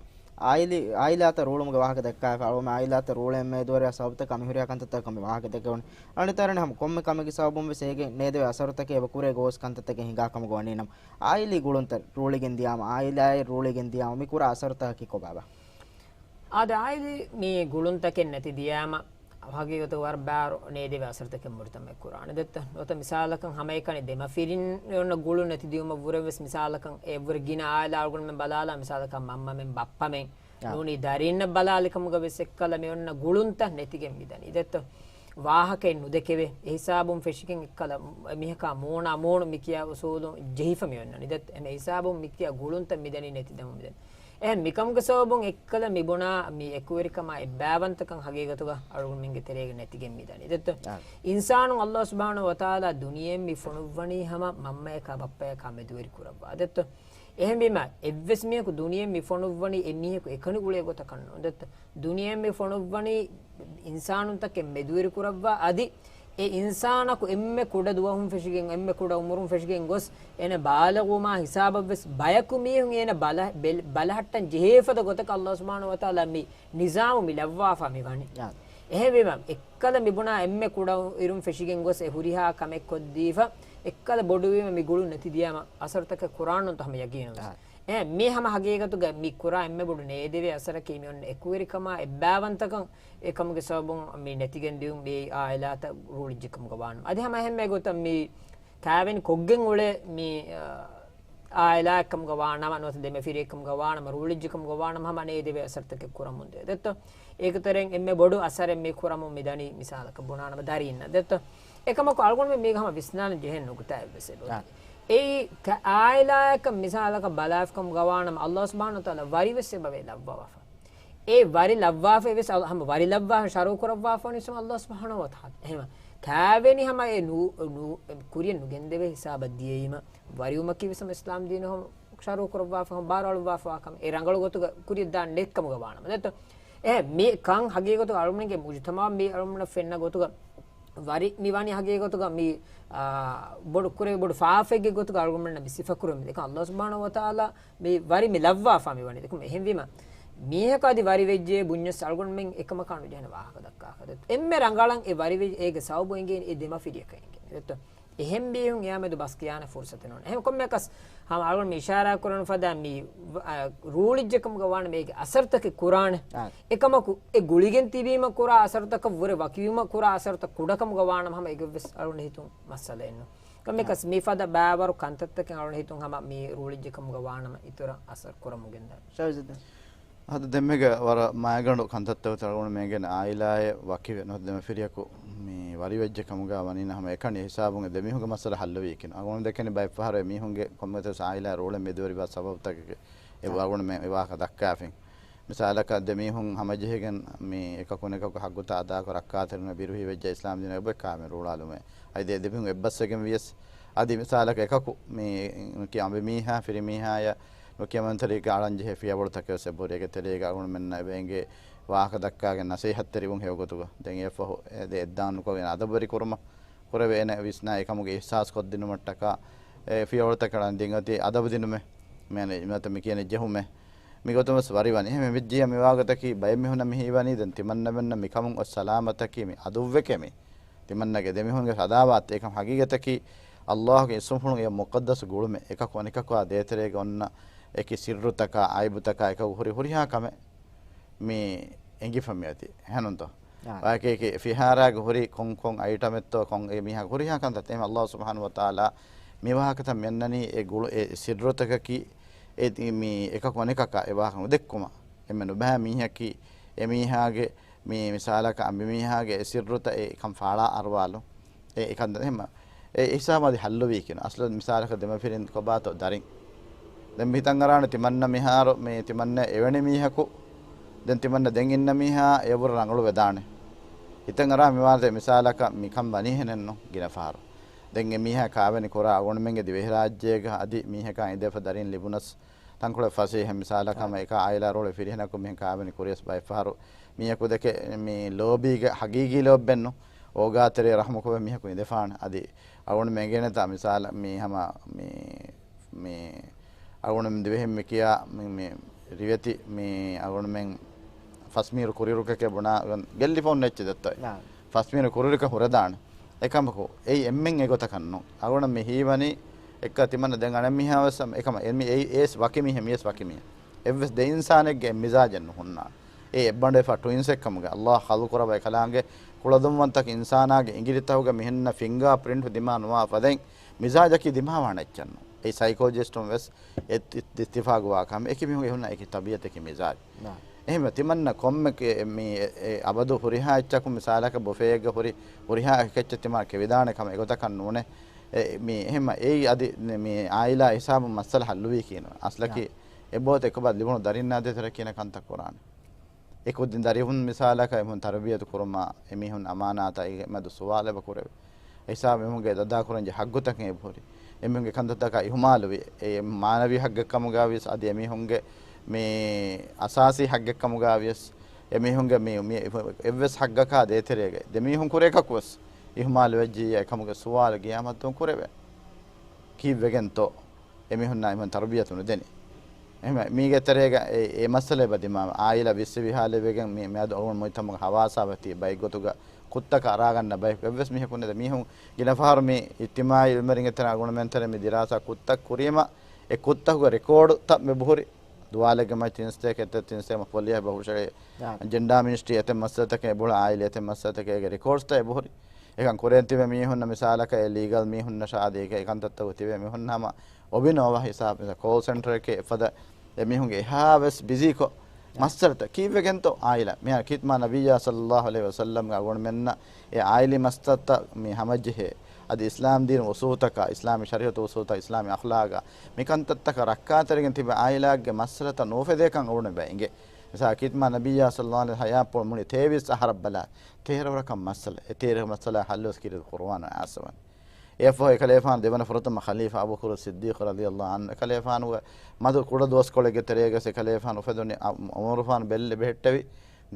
އާއިލީ، އާއިލާތައް ރޫޅުމުގެ ވާހަކަ ދައްކާފަ އަޅުގަނޑު އާއިލާތައް ރޫޅޭ މޭދުވެރިޔާ ސަބަބުތަކާ މި ހުރިހާ ކަންތައްތަކަށް މި ވާހަކަ ދެއްކެވުނީ. އަނެއް ތަރަނި ހަމަ ކޮންމެ ކަމެއްގެ ސަބަބުން ވެސް އޭގެ ނޭދެވޭ އަސަރުތަކެއް އެބަ ކުރޭ ގޯސް ކަންތައްތަކެއް ހިނގާ ކަމުގަ ވަނީ ނަމަ. އާއިލީ ގުޅުންތައް ރޫޅިގެން ދިޔާމަ، އާއިލާއެއް ރޫޅިގެން ދިޔާމަ މި ކުރާ އަސަރުތަކަކީ ކޮބާބާ؟ އާދެ، އާއިލީ މި ގުޅުންތަކެއް ނެތި ދިޔާމަ، ހަގީގަތު ވަރަށް ބާރު ނޭދެވޭ އަސަރުތަކެއް މުޖުތަމައެއް ކުރާނެ. ދެއްތަ؟ ނުވަތަ މިސާލަކަށް ހަމައެކަނި ދެމަފިރިން އޮންނަ ގުޅުން ނެތި ދިޔުމަށް ވުރެ ވެސް މިސާލަކަށް އެ ވުރެ ގިނަ އާއިލާ އަޅުގަނޑުމެން ބަލާލާ މިސާލަކަށް މަންމަމެން ބައްޕަމެން އާ. ނޫނީ ދަރީންނަށް ބަލާލިކަމުގަ ވެސް އެއްކަލަ މި އޮންނަ ގުޅުންތައް ނެތިގެން މިދަނީ. ދެއްތޯ؟ ވާހަކައެއް ނުދެކެވޭ. އެ ހިސާބުން ފެށިގެން އެއްކަލަ މީހަކާ މޫނާ މޫނު މި ކިޔާ އުސޫލުން ޖެހިފަ މި އޮންނަނީ. ދެއްތޯ؟ އެހެން ހިސާބުން މި ކިޔާ ގުޅުންތައް މިދަނީ ނެތިދެމުން މިދަނީ. އެހެން މިކަމުގެ ސަބަބުން އެއްކަލަ މިބުނާ މި އެކުވެރިކަމާ އެއްބާވަންތަކަން ހަގީގަތުގަ އަޅުގަނޑުމެންގެ ތެރޭގަ ނެތިގެން މިދަނީ. ދެއްތޯ؟ އާ. އިންސާނުން އައްލާހު ސުބްޙާނަހު ވަތަޢާލާ ދުނިޔެއިން މި ފޮނުއްވަނީ ހަމަ މަންމަޔަކާ ބައްޕަޔަކާ މެދުވެރި ކުރައްވާ. ދެއްތޯ؟ އެހެންވީމަ، އެއްވެސް މީހަކު ދުނިޔެއިން މި ފޮނުއްވަނީ އެ މީހަކު އެކަނި އުޅޭ ގޮތަކަށް ނޫން. ދެއްތޯ؟ ދުނިޔެއިން މި ފޮނުއްވަނީ އިންސާނުންތަކެއް މެދުވެރި ކުރައްވާ، އަދި އެ އިންސާނަކު އެންމެ ކުޑަ ދުވަހުން ފެށިގެން، އެންމެ ކުޑަ އުމުރުން ފެށިގެން ގޮސް، އޭނަ ބާލަޣުވުމާ ހިސާބަށްވެސް ބަޔަކު މީހުން އޭނަ ބަލަ-، ބެލް-، ބަލަހައްޓަން ޖެހޭ ފަދަ ގޮތަކަށް އައްލާހު ސުބްޙާނަހު ވަތަޢާލާ މި ނިޒާމު މި ލައްވާފަ މި ވަނީ. އާ. އެހެންވީމަ، އެއްކަލަ މިބުނާ އެންމެ ކުޑަ އިރުން ފެށިގެން ގޮސް އެ ހުރިހާ ކަމެއް ކޮށްދީފަ، އެއްކަލަ ބޮޑުވީމަ މި ގުޅުން ނެތި ދިޔާމަ އަސަރުތަކެއް ކުރާނުންތަ ހަމަ ޔަގީނުން ވެސް. އާ. އެ، މީ ހަމަ ހަގީގަތުގަ މި ކުރާ އެންމެ ބޮޑު ނޭދެވޭ އަސަރަކީ މި އޮންނަ އެކުވެރިކަމާ އެއްބާވަންތަކަން އެކަމުގެ ސަބަބުން މި ނެތިގެން ދިޔުން މި އާއިލާތައް ރޫޅިއްޖެކަމުގަ ވާނަމަ. އަދި ހަމަ އެހެންމެ ގޮތަށް މި ކާވެނި ކޮށްގެން އުޅޭ މި، އާ، އާއިލާއެއްކަމުގަ ވާނަމަ، ނުވަތަ ދެމަފިރިއެއްކަމުގަ ވާނަމަ، ރޫޅިއްޖެކަމުގަ ވާނަމަ ހަމަ ނޭދެވޭ އަސަރުތަކެއް ކުރަމުން ދޭ. ދެއްތޯ؟ އޭގެ ތެރެއިން އެންމެ ބޮޑު އަސަރެއް މި ކުރަމުން މި ދަނީ މިސާލަކަށް ބުނާނަމަ ދަރީންނަށް. ދެއްތޯ؟ އެކަމަކު އަޅުގަނޑުމެން މީގަ ހަމަ ވިސްނާނެ ޖެހޭ ނުކުތާއެއް ވެސް އެބަ އާ. އެއީ ކަ-، އާއިލާއަކަށް މިސާލަކަށް ބަލާފިކަމުގަ ވާނަމަ، އައްލާހު ސުބްޙާނަހު ވަތަޢާލާ ވަރިވެސް އެބަވޭ ލައްވަވާފަ. އެ ވަރި ލައްވާފައި ވެސް އައް-، ހަމަ ވަރި ލައްވާފަ ޝަރުޢު ކުރައްވާފަ ވަނީ އައްލާހު ސުބްޙާނަހު ވަތަޢާލާ. އެހެން ކާވެނި ހަމަ އެ ނޫ-، ނޫ-، ކުރިޔަށް ނުގެންދެވޭ ހިސާބަށް ދިޔައީމަ، ވަރިވުމަކީ ވެސް ހަމަ އިސްލާމް ދީނު ހަމަ ޝަރުޢު ކުރައްވާފަ، ހަމަ ބާރުއަޅުއްވާފަވާ ކަމެއް. އެ ރަނގަޅު ގޮތުގަ ކުރިޔަށް ދާން ނެތް ކަމުގަ ވާނަމަ. ދެއްތޯ؟ އެ މި ކަން ހަގީގަތުގަ އަޅުގަނޑުގެ މުޖުތަމަޢަށް މި އަޅުގަނޑަށް ފެންނަ ގޮތުގަ ވަރި މި ވަނީ ހަގީގަތުގަ މި، އާ، ބޮޑު ކުރެ ބޮޑު ފާފައެއްގެ ގޮތުގަ އަޅުގަނޑުމެންނަށް މި ސިފަކުރަމުން. އެކަމް އައްލާހު ސުބްޙާނަހު ވަތަޢާލާ މި ވަރި މި ލައްވާފަ މި ވަނީ. އެކަމް އެހެންވީމަ، މީހަކު އަދި ވަރި ވެއްޖެ ބުންޏަސް އަޅުގަނޑުމެން އެކަމަކާ ނުޖެހޭނެ ވާހަކަ ދައްކާކަށް. އެންމެ ރަނގަޅަށް އެ ވަރި ވެ-، އޭގެ ސަބަބު އެނގޭނެ އެ ދެމަފިރިޔަކަށް އެނގޭނެ. ދެއްތޯ؟ އެހެން މީހުން އެއާ މެދު ބަސް ކިޔާނެ ފުރުސަތެއް ނޯންނާނެ. އެހެން ކޮންމެއަކަސް ހަމަ އަޅުގަނޑު މި އިޝާރާ ކުރަން ފަދަ މި، އަ، ރޫޅިއްޖެކަމުގަ ވާނަމަ އޭގެ އަސަރުތަކެއް ކުރާނެ. އާ. އެކަމަކު އެ ގުޅިގެން ތިބީމަ ކުރާ އަސަރުތަކަށް ވުރެ ވަކިވީމަ ކުރާ އަސަރުތައް ކުޑަކަމުގަ ވާނަމަ ހަމަ އޭގެ ވެސް އަޅުގަނޑު ހިތުން މައްސަލައެއް ނޫން. ކޮންމެއަކަސް މި ފަދަ ބައިވަރު ކަންތައްތަކެއް އަޅުގަނޑު ހިތުން ހަމަ މި ރޫޅިއްޖެކަމުގަ ވާނަމަ އިތުރަށް އަސަރު ކުރަމުގެންދާނެ. ޝާހިދު. އަދި ދެންމެގަ ވަރަށް މައިގަނޑު ކަންތައްތައް އަޅުގަނޑު މޭގެން އާއިލާއެއް ވަކިވެ ނުވަތަ ދެމަފިރިޔަކު މި ވަރިވެއްޖެ ކަމުގަ ވަނީނަ ހަމަ އެކަނި ހިސާބުން އެ ދެމީހުންގެ މައްސަލަ ހައްލުވީކިން. އަޅުގަނޑު ދެކެނީ ބައެއްފަހަރު އެ މީހުންގެ ކޮންމެތަސް އާއިލާ ރޫޅެއް މެދުވެރިވާ ސަބަބުތަކެއް އެ އާ. އަޅުގަނޑު މެ-، މި ވާހަކަ ދައްކާފިން. މިސާލަކަށް ދެމީހުން ހަމަޖެހިގެން މި އެކަކު އަނެކަކު ހައްގުތައް އަދާކޮށް ރައްކާތެރިން ބިރުހި ވެއްޖެ އިސްލާމް ދީނަށް އެބަ ކާމެ ރޫޅާލުމެއް. އަދި ދެ-، ދެމީހުން އެއްބަސްވެގެން ވިޔަސް އަދި މިސާލަކަށް އެކަކު މި ކި އަނބިމީހާ ފިރިމީހާޔަށް ނުކިޔަމަންތެރިކަ އަޅަންޖެހޭ ފިޔަވަޅުތަކެއް ވެސް އެބަހުރި. އޭގެ ތެރޭގަ އަޅުގަނޑުމެންނަށް އެބަ އެނގޭ ވާހަކަ ދައްކާގެން ނަސޭހަތްތެރިވުން ހެޔޮގޮތުގަ. ދެން އެއަށްފަހު އެ ދެ އެއްދާން ނުކޮށްގެން އަދަބުވެރި ކުރުމަށް ކުރެވޭ އޭނަ ވިސްނާ އެކަމުގެ އިޙްސާސް ކޮށްދިނުމަށްޓަކާ އެ ފިޔަވަޅުތަކެއް އަޅަން ދިން އޮތީ އަދަބު ދިނުމެއް. މި އަނެއް ނުވަތަ މި ކިޔަނީ ޖެހުމެއް. މިގޮތުން ވެސް ވަރިވަނީ. އެހެން ވެއްޖިއްޔާ މި ވާގޮތަކީ ބައެއް މީހުންނަށް މި ހީވަނީ ދެން ތިމަންނަމެންނަށް މިކަމުން އޮތް ސަލާމަތަކީ މި އަދުއްވެކޭ މި. ތިމަންނަގެ ދެމީހުންގެ އަދާވާތް އެކަން ހަގީގަތަކީ އައްލާހުގެ އިސްމުފުޅުން އެ މުޤައްދަސް ގުޅުމެއް އެކަކު އަނެކަކުއާ ދޭތެރޭގަ އޮންނަ އެކި ސިއްރުތަކާ، އައިބުތަކާ އެކަކު ހުރި ހުރިހާ ކަމެއް މި އެނގިފަ މިއޮތީ. އެހެނުންތޯ؟ އާ. ވާކޭކި ފިހާރާގެ ހުރި ކޮން ކޮން އައިޓަމެއްތޯ ކޮން އެ މީހާ ހުރިހާ ކަންތައް އެހެން އައްލާހު ސުބްޙާނަހު ވަތަޢާލާ މި ވާހަކަތައް މި އަންނަނީ އެ ގުޅު-، އެ ސިއްރުތަކަކީ އެ މި އެކަކު އަނެކަކާ އެ ވާހަކަ ނުދެއްކުމަށް. އެންމެ ނުބައި މީހަކީ އެ މީހާގެ މި މިސާލަކަށް އަނބިމީހާގެ އެ ސިއްރުތައް އެ އެކަން ފާޅާ އަރުވާލުން. އެ އެކަން ދަ-، އެހެން އެ ހިސާބު އަދި ހައްލުވީކިން. އަސްލު މިސާލަކަށް ދެމަފިރިން ކޮބާތޯ ދަރިން. ދެން މި ހިތަށް އަރާނެ ތިމަންނަ މިހާރު މި ތިމަންނަ އެވެނި މީހަކު ދެން ތިމަންނަ ދެން އިންނަ މީހާ އެޔަށްވުރެ ރަނގަޅު ވެދާނެ. ހިތަށް އަރާ މި ވާނެ މިސާލަކަށް މިކަން ވަނީ ހެނެއްނު ގިނަ ފަހަރު. ދެން އެ މީހާ ކާވެނި ކުރާ އަޅުގަނޑުމެންގެ ދިވެހިރާއްޖޭގަ އަދި މީހަކާ އިނދެފަ ދަރިން ލިބުނަސް ތަންކޮޅެއް ފަސޭހަ މިސާލަކަށް ހަމަ އެކާ އާއިލާ ރޯޅެ ފިރިހެނަކު މިހެން ކާވެނި ކުރިޔަސް ބައެއްފަހަރު މީހަކު ދެކެ މި ލޯބީގެ ހަގީގީ ލޯބްބެއްނު އޯގާތެރޭ ރަހުމަކުވެ މީހަކު އިނދެފާނެ. އަދި އަޅުގަނޑު މެނގޭނެތާ މިސާލަށް މި ހަމަ މި، މި އަޅުގަނޑު ދިވެހިން މި ކިޔާ މި، މި ރިވެތި މި އަޅުގަނޑުމެން ފަސްމީރު ކުރިއިރުކަކޭ ބުނާ ގެއްލިފަ އޮންނަ އެއްޗެއް ދެއްތޯ؟ ފަސްމީރު ކުރިއިރުކަ ހުރެދާނެ. އެކަމަކު އެއީ އެންމެން އެގޮތަކަށް ނޫން. އަޅުގަނޑަށް މި ހީވަނީ އެއްކަ ތިމަންނަ ދެން އަނެއް މީހާ ވެސް އެކަމަ އެ މި އެއީ އޭސް ވަކި މީހެއް، މިޔޭސް ވަކި މީހެއް. އެއްވެސް ދެ އިންސާނެއްގެ މިޒާޖެއް ނުހުންނާނެ. އެ އެއްބަނޑު އެފަ ޓުއިންސް އެއްކަމުގެ އައްލާހް ޚަލްޤު ކުރައްވާ އެކަލާނގެ ކުޅަދުންވަންތަކަށް އިންސާނާގެ އިނގިލިތަކުގެ މިހެންނަ ފިންގާ ޕްރިންޓް ދިމާ ނުވާ ފަދައިން މިޒާޖަކީ ދިމާވާނެ އެއްޗެއްނު. އެއީ ސައިކޯލޮޖިސްޓުން ވެސް އެ ތި-، ތި-، ތިފާގުވާ ކަމެއް. އެކި މީހުން އެހުންނަ އެކި ތަބީއަތެކި މިޒާޖް. އެހެންވެ ތިމަންނަ ކޮންމެ ކެ-، މި އެ، އެ އަބަދު ހުރިހާ އެއްޗަކު މިސާލަކަށް ބުފޭއެއްގަ ހުރި ހުރިހާ އެކެއްޗެއް ތިމާ ކެވިދާނެ ކަމެއް އެގޮތަކަށް ނޫނޭ. އެ، މި އެހެންމަ އެއީ އަދި މި އާއިލާ ހިސާބުން މައްސަލަ ހައްލުވީ ކިހިނެއް. އަސްލަކީ އެބޯތަ އެކުބާ ލިބުނު ދަރިންނާ ދޭތެރެ ކިހިނެއް ކަންތައް ކުރާނެ. އެ ކުދިން ދަރިވުން މިސާލަކަށް އެމީހުން ތަރުބިޔަތު ކުރުމާ، އެމީހުން އަމާނާތާ އެ މެދު ސުވާލެއް އެބަ ކުރެވޭ. އެހިސާބު އެމީހުންގެ އަދާކުރަންޖެހޭ ހައްގުތަކެއް އެބަހުރި. އެމީހުންގެ ކަންތައްތަކާ އިހުމާލުވި. އެ މާނަވީ ހައްގެއްކަމުގާ ވިޔަސް އަދި އެމީހުންގެ މި އަސާސީ ހައްގެއްކަމުގާ ވިޔަސް އެމީހުންގެ މި، މި އެއްވެސް ހައްގަކާ ދޭތެރޭގަ ދެމީހުން ކުރޭކަކު ވެސް އިހުމާލު ވެއްޖިއްޔާ އެކަމުގެ ސުވާލު ގިޔާމަތުން ކުރެވޭ. ކީއްވެގެންތޯ؟ އެމީހުންނާ އެމީހުން ތަރުބިޔަތު ނުދެނީ. އެހެންވެ، މީގެ ތެރޭގަ އެ، އެ މައްސަލަ އެބަ ދިމާވާ. އާއިލާ ވިއްސި ވިހާލެވިގެން މި، މިއަދު އަޅުގަނޑު މުޖްތަމަޢުގަ ހަވާސާވެ ތި ބައެއްގޮތުގަ ކުށްތަކަށް އަރާގަންނަ ބަޔަކު އެއްވެސް މީހަކު ނެތް. މީހުން ގިނަ ފަހަރު މި އިޖްތިމާޢީ ޢިލްމެއް އަރިނގެ ތެރޭ އަޅުގަނޑުމެން ތެރޭ މި ދިރާސާ ކުށްތައް ކުރީމަ، އެ ކުށްތަކުގެ ރެކޯޑުތައް މި ބުހުރި. ދުވާލެއްގެ މައި ތިން ސަތޭކަ، އެތައް ތިން ސަތޭކަ މަ ފޮލިޔާ ބަހުށައި ޖެންޑާ މިނިސްޓްރީ އެތައް މައްސަލަތަކެއް އެބަހުރި، އާއިލީ އެތައް މައްސަލަތަކެއް އޭގެ ރެކޯޑްސްތައް އެބަހުރި. އެކަން ކުރެން ތިބެ މީހުންނަށް މިސާލަކަށް އެ ލީގަލް މީހުންނަށާ އަދި އެކަންތައްތަކު ތިބެ މީހުން ހަމަ އޮބިނޯވާ ހިސާބު ކޯލް ސެންޓަރެކޭ އެފަދަ އެމީހުންގެ އެހާވެސް ބިޒީކޮށް މައްސަލަތައް ކީއްވެގެންތޯ އާއިލާ. މިހާރު ޚިތްމާ ނަބިއްޔާ ޞައްލައްލާހު ޢަލައިހި ވަސައްލަމްގެ އަޅުގަނޑުމެންނަށް އެ އާއިލީ މައްސަލަތައް މި ހަމަޖެހޭ. އަދި އިސްލާމް ދީނު އުސޫލުތަކާ، އިސްލާމީ ޝަރީޢަތު އުސޫލުތައް، އިސްލާމީ އަޚްލާގާ މިކަންތައްތަކަށް ރައްކާތެރިގެން ތިބެ އާއިލާގެ މައްސަލަތައް ނުއުފެދޭކަން އަޅުގަނޑު އެބަ އިނގޭ. މިސާލަކަށް ޚިތްމާ ނަބިއްޔާ ޞައްލައްލާހު ޢަލައިހި ވަސައްލަމް ހަޔާތްޕުޅު މުޅި ތޭވީސް އަހަރަށް ބަލާ، ތޭރަ ވަރަކަށް މައްސަލަ، އެ ތޭރަ މައްސަލަ ހައްލުވެސް ކިރި ޤުރުއާނު އައިސްފަވަނީ. އެއަށްފަހު އެކަލޭފާނު ދެވަނަ ފުރަތަމަ ޚަލީފާ އަބޫބަކުރު ޞިއްދީޤު ރަޟިޔައްލާހު ޢަންހު އެކަލޭފާނުގެ މަދު ކުޑަ ދުވަސްކޮޅެއްގެ ތެރޭގަސް އެކަލޭފާނު އުފެދުނީ އަ-، ޢުމަރުފާނު ބެއްލެ ބެހެއްޓެވި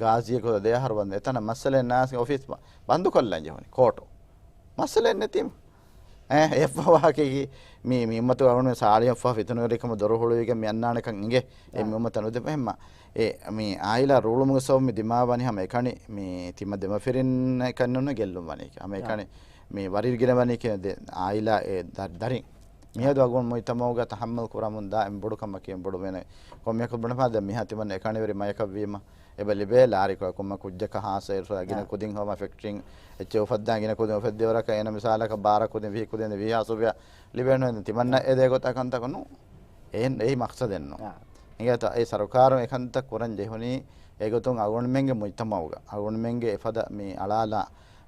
ގާޒީއެއް ކޮށް ދެ އަހަރު ވަންދެން އެތަނަށް މައްސަލައެއް ނާސް އޮފީސް ބަ-، ބަންދުކޮށްލަން ޖެހުނީ ކޯޓު. މައްސަލައެއް ނެތީމަ. އެ، އެއަށްފަހު ވާހަކައީ މި، މި އުއްމަތުގެ އަޅުގަނޑު ސާޅީހަށްފަހު ފިތުނަވެރިކަމަށް ދޮރު ހުޅުވިގެން މި އަންނާނެކަން އިނގޭ. އެ މި އުއްމަތަށް ނުދެވޭ އެހެންމަ. އެ މި އާއިލާ ރޫޅުމުގެ ސަބަބުން މި ދިމާވާނީ ހަމަ އެކަނި މި ތިމަ ދެމަފިރިން އެކަނި ނޫން ގެއްލުން ވަނީ. ހަމަ އެކަނި މި ވަރި ގިނަވަނީ ކިޔަން ދެ އާއިލާ އެ ދަ-، ދަރިން. މިއަދު އަގުން މުޖްތަމަޢުގަ ތަޙައްމަލް ކުރަމުން ދާ އެން ބޮޑު ކަމަކީ އެން ބޮޑު ވޭނެ. ކޮންމެއަކަށް ބުނެފާ ދެ މިހާ ތިމަން އެކަނިވެރި މަޔަކަށްވީމަ. އެބަ ލިބޭ ލާރިކޮޅަކުން ކުއްޖަކަށް ހާސް އެއް ގިނަ ކުދިން ހޯމަ ފެކްޓްރީން އެއްޗެއް އުފައްދާ ގިނަ ކުދިން އުފެއްދޭވަރަކަށް އޭނަ މިސާލަކަށް ބާރަ ކުދިން ވިހި ކުދިން ވިހި ހާސް ރުފިޔާ ލިބޭނު ތިމަންނަ އެ ދޭ ގޮތަށް ކަންތަކުން ނޫ. އެހެން އެއީ މަޤްޞަދެއްނު. އިނގޭތޯ އެ ސަރުކާރުން އެކަންތައް ކުރަން ޖެހުނީ އެގޮތުން އަޅުގަނޑުމެންގެ މުޖްތަމަޢުގަ އަޅުގަނޑުމެންގެ އެފަދަ މި އަޅާލާ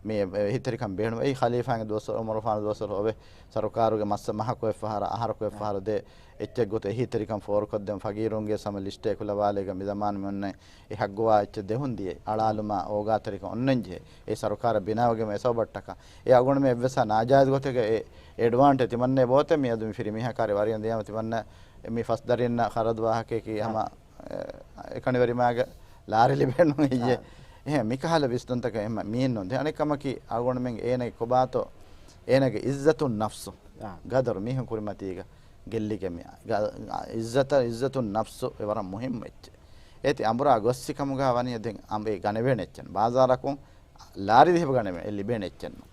މި އެހީތެރިކަން ބޭނުން. އެއީ ޚަލީފާގެ ދުވަސްވަރު އުމަރުފާނު ދުވަސްވަރު އޮވެ ސަރުކާރުގެ މައްސަ މަހަކު އެއްފަހަރަށް އަހަރަކު އެއްފަހަރު ދޭ އެއްޗެއް ގޮތު އެހީތެރިކަން ފޯރުކޮށްދޭން ފަގީރުންގެ ސަމަ ލިސްޓެއް އެކުލަވާލޭގަ މި ޒަމާން މި އޮންނަ އެ ހައްގުވާ އެއްޗެއް ދެހުން ދިޔައީ. އަޅާލުމާ އޯގާތެރިކަން އޮންނަން ޖެހޭ. އެ ސަރުކާރަށް ބިނާވެގެން އެ ސަބަބަށްޓަކާ. އެ އަގުން މި އެއްވެސް ނާޖާއިޒް ގޮތެއްގަ އެ އެޑްވާންޓޭޖް ތިމަންނަ ބޯތެ މި އަދު މި ފިރިމީހަކާރި ވަރިޔަން ދިޔަމަ ތިމަންނަ މި ފަސް ދަރިންނަށް ޚަރަދު ވާހަކައަކީ ހަމަ އެ، އެކަނިވެރިމާގެ ލާރި ލިބޭނު އިއްޔެ. އެހެން މިކަހަލަ ވިސްނުންތަކެއް އެހެން މީން ނުދޭ. އަނެއް ކަމަކީ އަޅުގަނޑުމެން އޭނަގެ ކޮބާތޯ އޭނަގެ އިއްޒަތު ނަފްސު ގަދަރު މީހުން ކުރިމަތީގަ ގެއްލިގެން މި އާ، އިއްޒަތަށް، އިއްޒަތު ނަފްސު އެ ވަރަށް މުހިއްމު އެއްޗެއް. އޭތި އަނބުރާ ގޮއްސި ކަމުގަ ވަނީ ދެން އަނބެ ގަނެވޭނެ އެއްޗެއް. ބާޒާރަކުން ލާރި ދިހަ ގަނެވޭ އެ ލިބޭނެ އެއްޗެއްނު.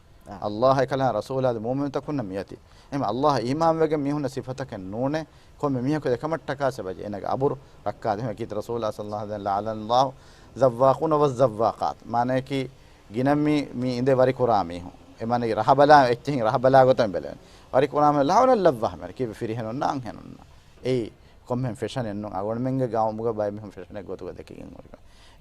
އައްލާހް އެކަލާ ރަސޫލާ އަދި މުއުމިނުތަކުންނަށް މިއޮތީ. އެހެން އައްލާހް އީމާންވެގެން މީހުންނަށް ސިފަތަކެއް ނޫނޭ. ކޮންމެ މީހަކު އެކަމަށްޓަކާ ސެބަޖެ އޭނަގެ އަބުރު ރައްކާ ދެމެ ކީތަ ރަސޫލާ ޞައްލައްލާހު ޢަލައިހި ވަސައްލަމް، "ލަޢަނަ ﷲ އައްޒައްވާޤޫނަ ވައްޒައްވާޤާތް." މާނަޔަކީ ގިނަ މި، މި އިނދެ ވަރިކުރާ މީހުން. އެ މާނަ ރަހަބަލާ އެއްޗެހިން ރަހަބަލާ ގޮތަށް ބެލެވެން. ވަރިކުރާ މީހުން ލަޢަނަ ﷲ މެން ކީ ފިރިހެނުންނާ އަންހެނުންނާ. އެއީ ކޮންމެހެން ފެޝަނެއް ނޫން. އަޅުގަނޑުމެންގެ ގައުމުގަ ބައެއް މީހުން ފެޝަނެއް ގޮތުގަ ދެކިގެން ހުރި.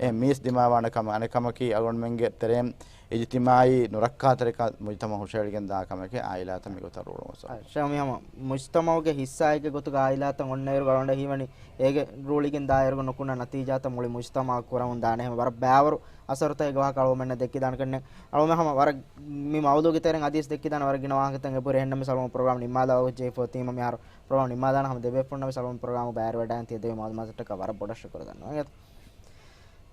އެ މީސް ދިމާވާނެ ކަމަށް އަނެއް ކަމަކީ އަޅުގަނޑުމެންގެ ތެރޭން އިޖްތިމާޢީ ނުރައްކާތެރިކަން މުޖްތަމަޢު ހުށައެޅިގެން ދާ ކަމެކޭ އާއިލާތައް މިގޮތަށް ރޫޅުމުގެ ސަބަބުން. ޝޭޚް މި ހަމަ މުޖްތަމަޢުގެ ހިއްސާއެއްގެ ގޮތުގަ އާއިލާތައް އޮންނައިރު އަޅުގަނޑަށް ހީވަނީ އޭގެ ރޫޅިގެން ދާއިރުގަ ނުކުންނަ ނަތީޖާތައް މުޅި މުޖްތަމަޢަށް ކުރަމުން ދާނެ. ހަމަ ވަރަށް ބައިވަރު އަސަރުތައް އޭގެ ވާހަކަ އަޅުގަނޑުމެންނަށް ދެއްކިދާނެ ކަންނޭނގެ. އަޅުގަނޑުމެން ހަމަ ވަރަށް މި މައުޟޫޢުގެ ތެރެއިން އަދިވެސް ދެއްކިދާނެ ވަރަށް ގިނަ ވާހަކަތައް އެބަހުރި. އެހެންނަމަވެސް އަޅުގަނޑު ޕްރޮގްރާމް ނިންމާލާ ވަގުތު ޖެހިފަ އޮތީމަ މިހާރު ޕްރޮގްރާމް ނިންމާލާނަ ހަމަ ދެބޭފުޅުންނަށް ވެސް އަޅުގަނޑު ޕްރޮގްރާމު ބައިވެރިވެވަޑައިގެން ތިޔަ ދެވި މަޢުލޫމާތަށްޓަކާ ވަރަށް ބޮޑަށް ޝުކުރު ދަންނަވަން.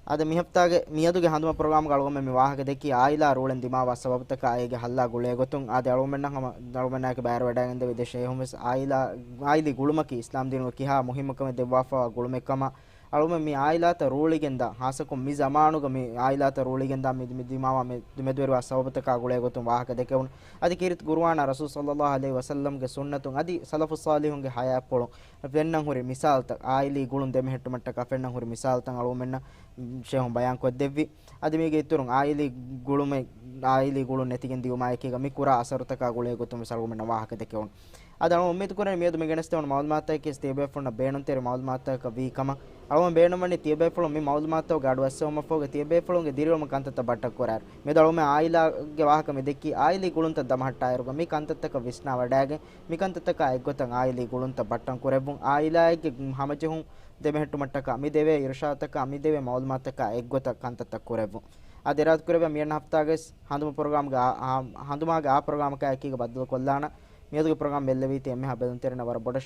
އާދެ، މި ހަފްތާގެ މިއަދުގެ ހަނދުމަ ޕްރޮގްރާމްގަ އަޅުގަނޑުމެން މި ވާހަކަ ދެއްކީ އާއިލާ ރޫޅެން ދިމާވާ ސަބަބުތަކާ އޭގެ ހައްލާ ގުޅޭ ގޮތުން. އާދެ، އަޅުގަނޑުމެންނަށް ހަމަ އަޅުގަނޑުމެންނާއެކު ބައިވެރިވަޑައިގެންދެވި ދެ ޝޭހުން ވެސް އާއިލާ، އާއިލީ ގުޅުމަކީ އިސްލާމް ދީނުގެ ކިހާ މުހިއްމުކަމެއް ދެއްވާފަވާ ގުޅުމެއް ކަމަށް އަޅުގަނޑުމެން މި އާއިލާތައް ރޫޅިގެންދާ، ހާއްސަކޮށް މި ޒަމާނުގަ މި އާއިލާތައް ރޫޅިގެންދާ މި، މި ދިމާވާ މި ދެމެދުވެރިވާ ސަބަބުތަކާ ގުޅޭ ގޮތުން ވާހަކަ ދެކެވުނު. އަދި ކީރިތި ޤުރުއާނާ ރަސޫލު ޞައްލައްލާހު ޢަލައިހި ވަސައްލަމްގެ ސުންނަތުން އަދި ސަލަފުއް ޞާލިޙުންގެ ޙަޔާތްޕުޅުން ފެންނަން ހުރި މިސާލުތައް، އާއިލީ ގުޅުން ދެމެހެއްޓުމަށްޓަކާ ފެންނަން ހުރި މިސާލުތައް އަޅުގަނޑުމެންނަށް ޝޭހުން ބަޔާން ކޮށްދެއްވި. އަދި މީގެ އިތުރުން އާއިލީ ގުޅުމެއް، އާއިލީ ގުޅުން ނެތިގެން ދިޔުމާއެކީގަ މި ކުރާ އަސަރުތަކާ ގުޅޭ ގޮތުން ވެސް އަޅުގަނޑުމެންނަށް ވާހަކަ ދެކެވުނު. އަދި އަޅުގަނޑު އުއްމީދު ކުރޭ މިއަދު މި ގެނެސްދެވުނު މައުލޫމާތަކީ ތިޔަބޭފުޅުންނަށް ބޭނުންތެރި މައުލޫމާތަކަށް ވީ ކަމަށް. އަޅުގަނޑު ބޭނުންވަނީ ތިޔަބޭފުޅުން މި މައުލޫމާތުގެ އަޑުއައްސަވުމަށްފަހުގަ ތިޔަބޭފުޅުންގެ ދިރިއުޅުމަށް ކަންތައްތައް ބައްޓަން ކުރާއިރު. މިއަދު އަޅުގަނޑުމެން އާއިލާގެ ވާހަކަ މި ދެއްކީ އާއިލީ ގުޅުންތައް ދަމަހައްޓާއިރުގަ މި ކަންތައްތަކަށް ވިސްނާވަޑައިގެން މިކަންތައްތަކާ އެއްގޮތަށް އާއިލީ ގުޅުންތައް ބައްޓަން ކުރެއްވުން، އާއިލާއެއްގެ ހަމަޖެހުން ދެމެހެއްޓުމަށްޓަކާ މި ދެވޭ އިރުޝާދުތަކާ މި ދެވޭ މައުލޫމާތަކާ އެއްގޮތަށް ކަންތައްތައް ކުރެއްވުން. އަދި އިރާދަ ކުރެއްވިޔާ މިއަންނަ ހަފްތާގައި ހަނދުމަ ޕްރޮގްރާމްގެ އާ، އާ، ހަނދުމާގެ އާ ޕްރޮގްރާމަކާ އެކީގަ ބައްދަލުކޮށްލާނަން. މިއަދުގެ ޕްރޮގްރާމް ބެއްލެވީތީ އެންމެހާ ބެލުންތެރިންނަށް ވަރަށް ބޮޑަށް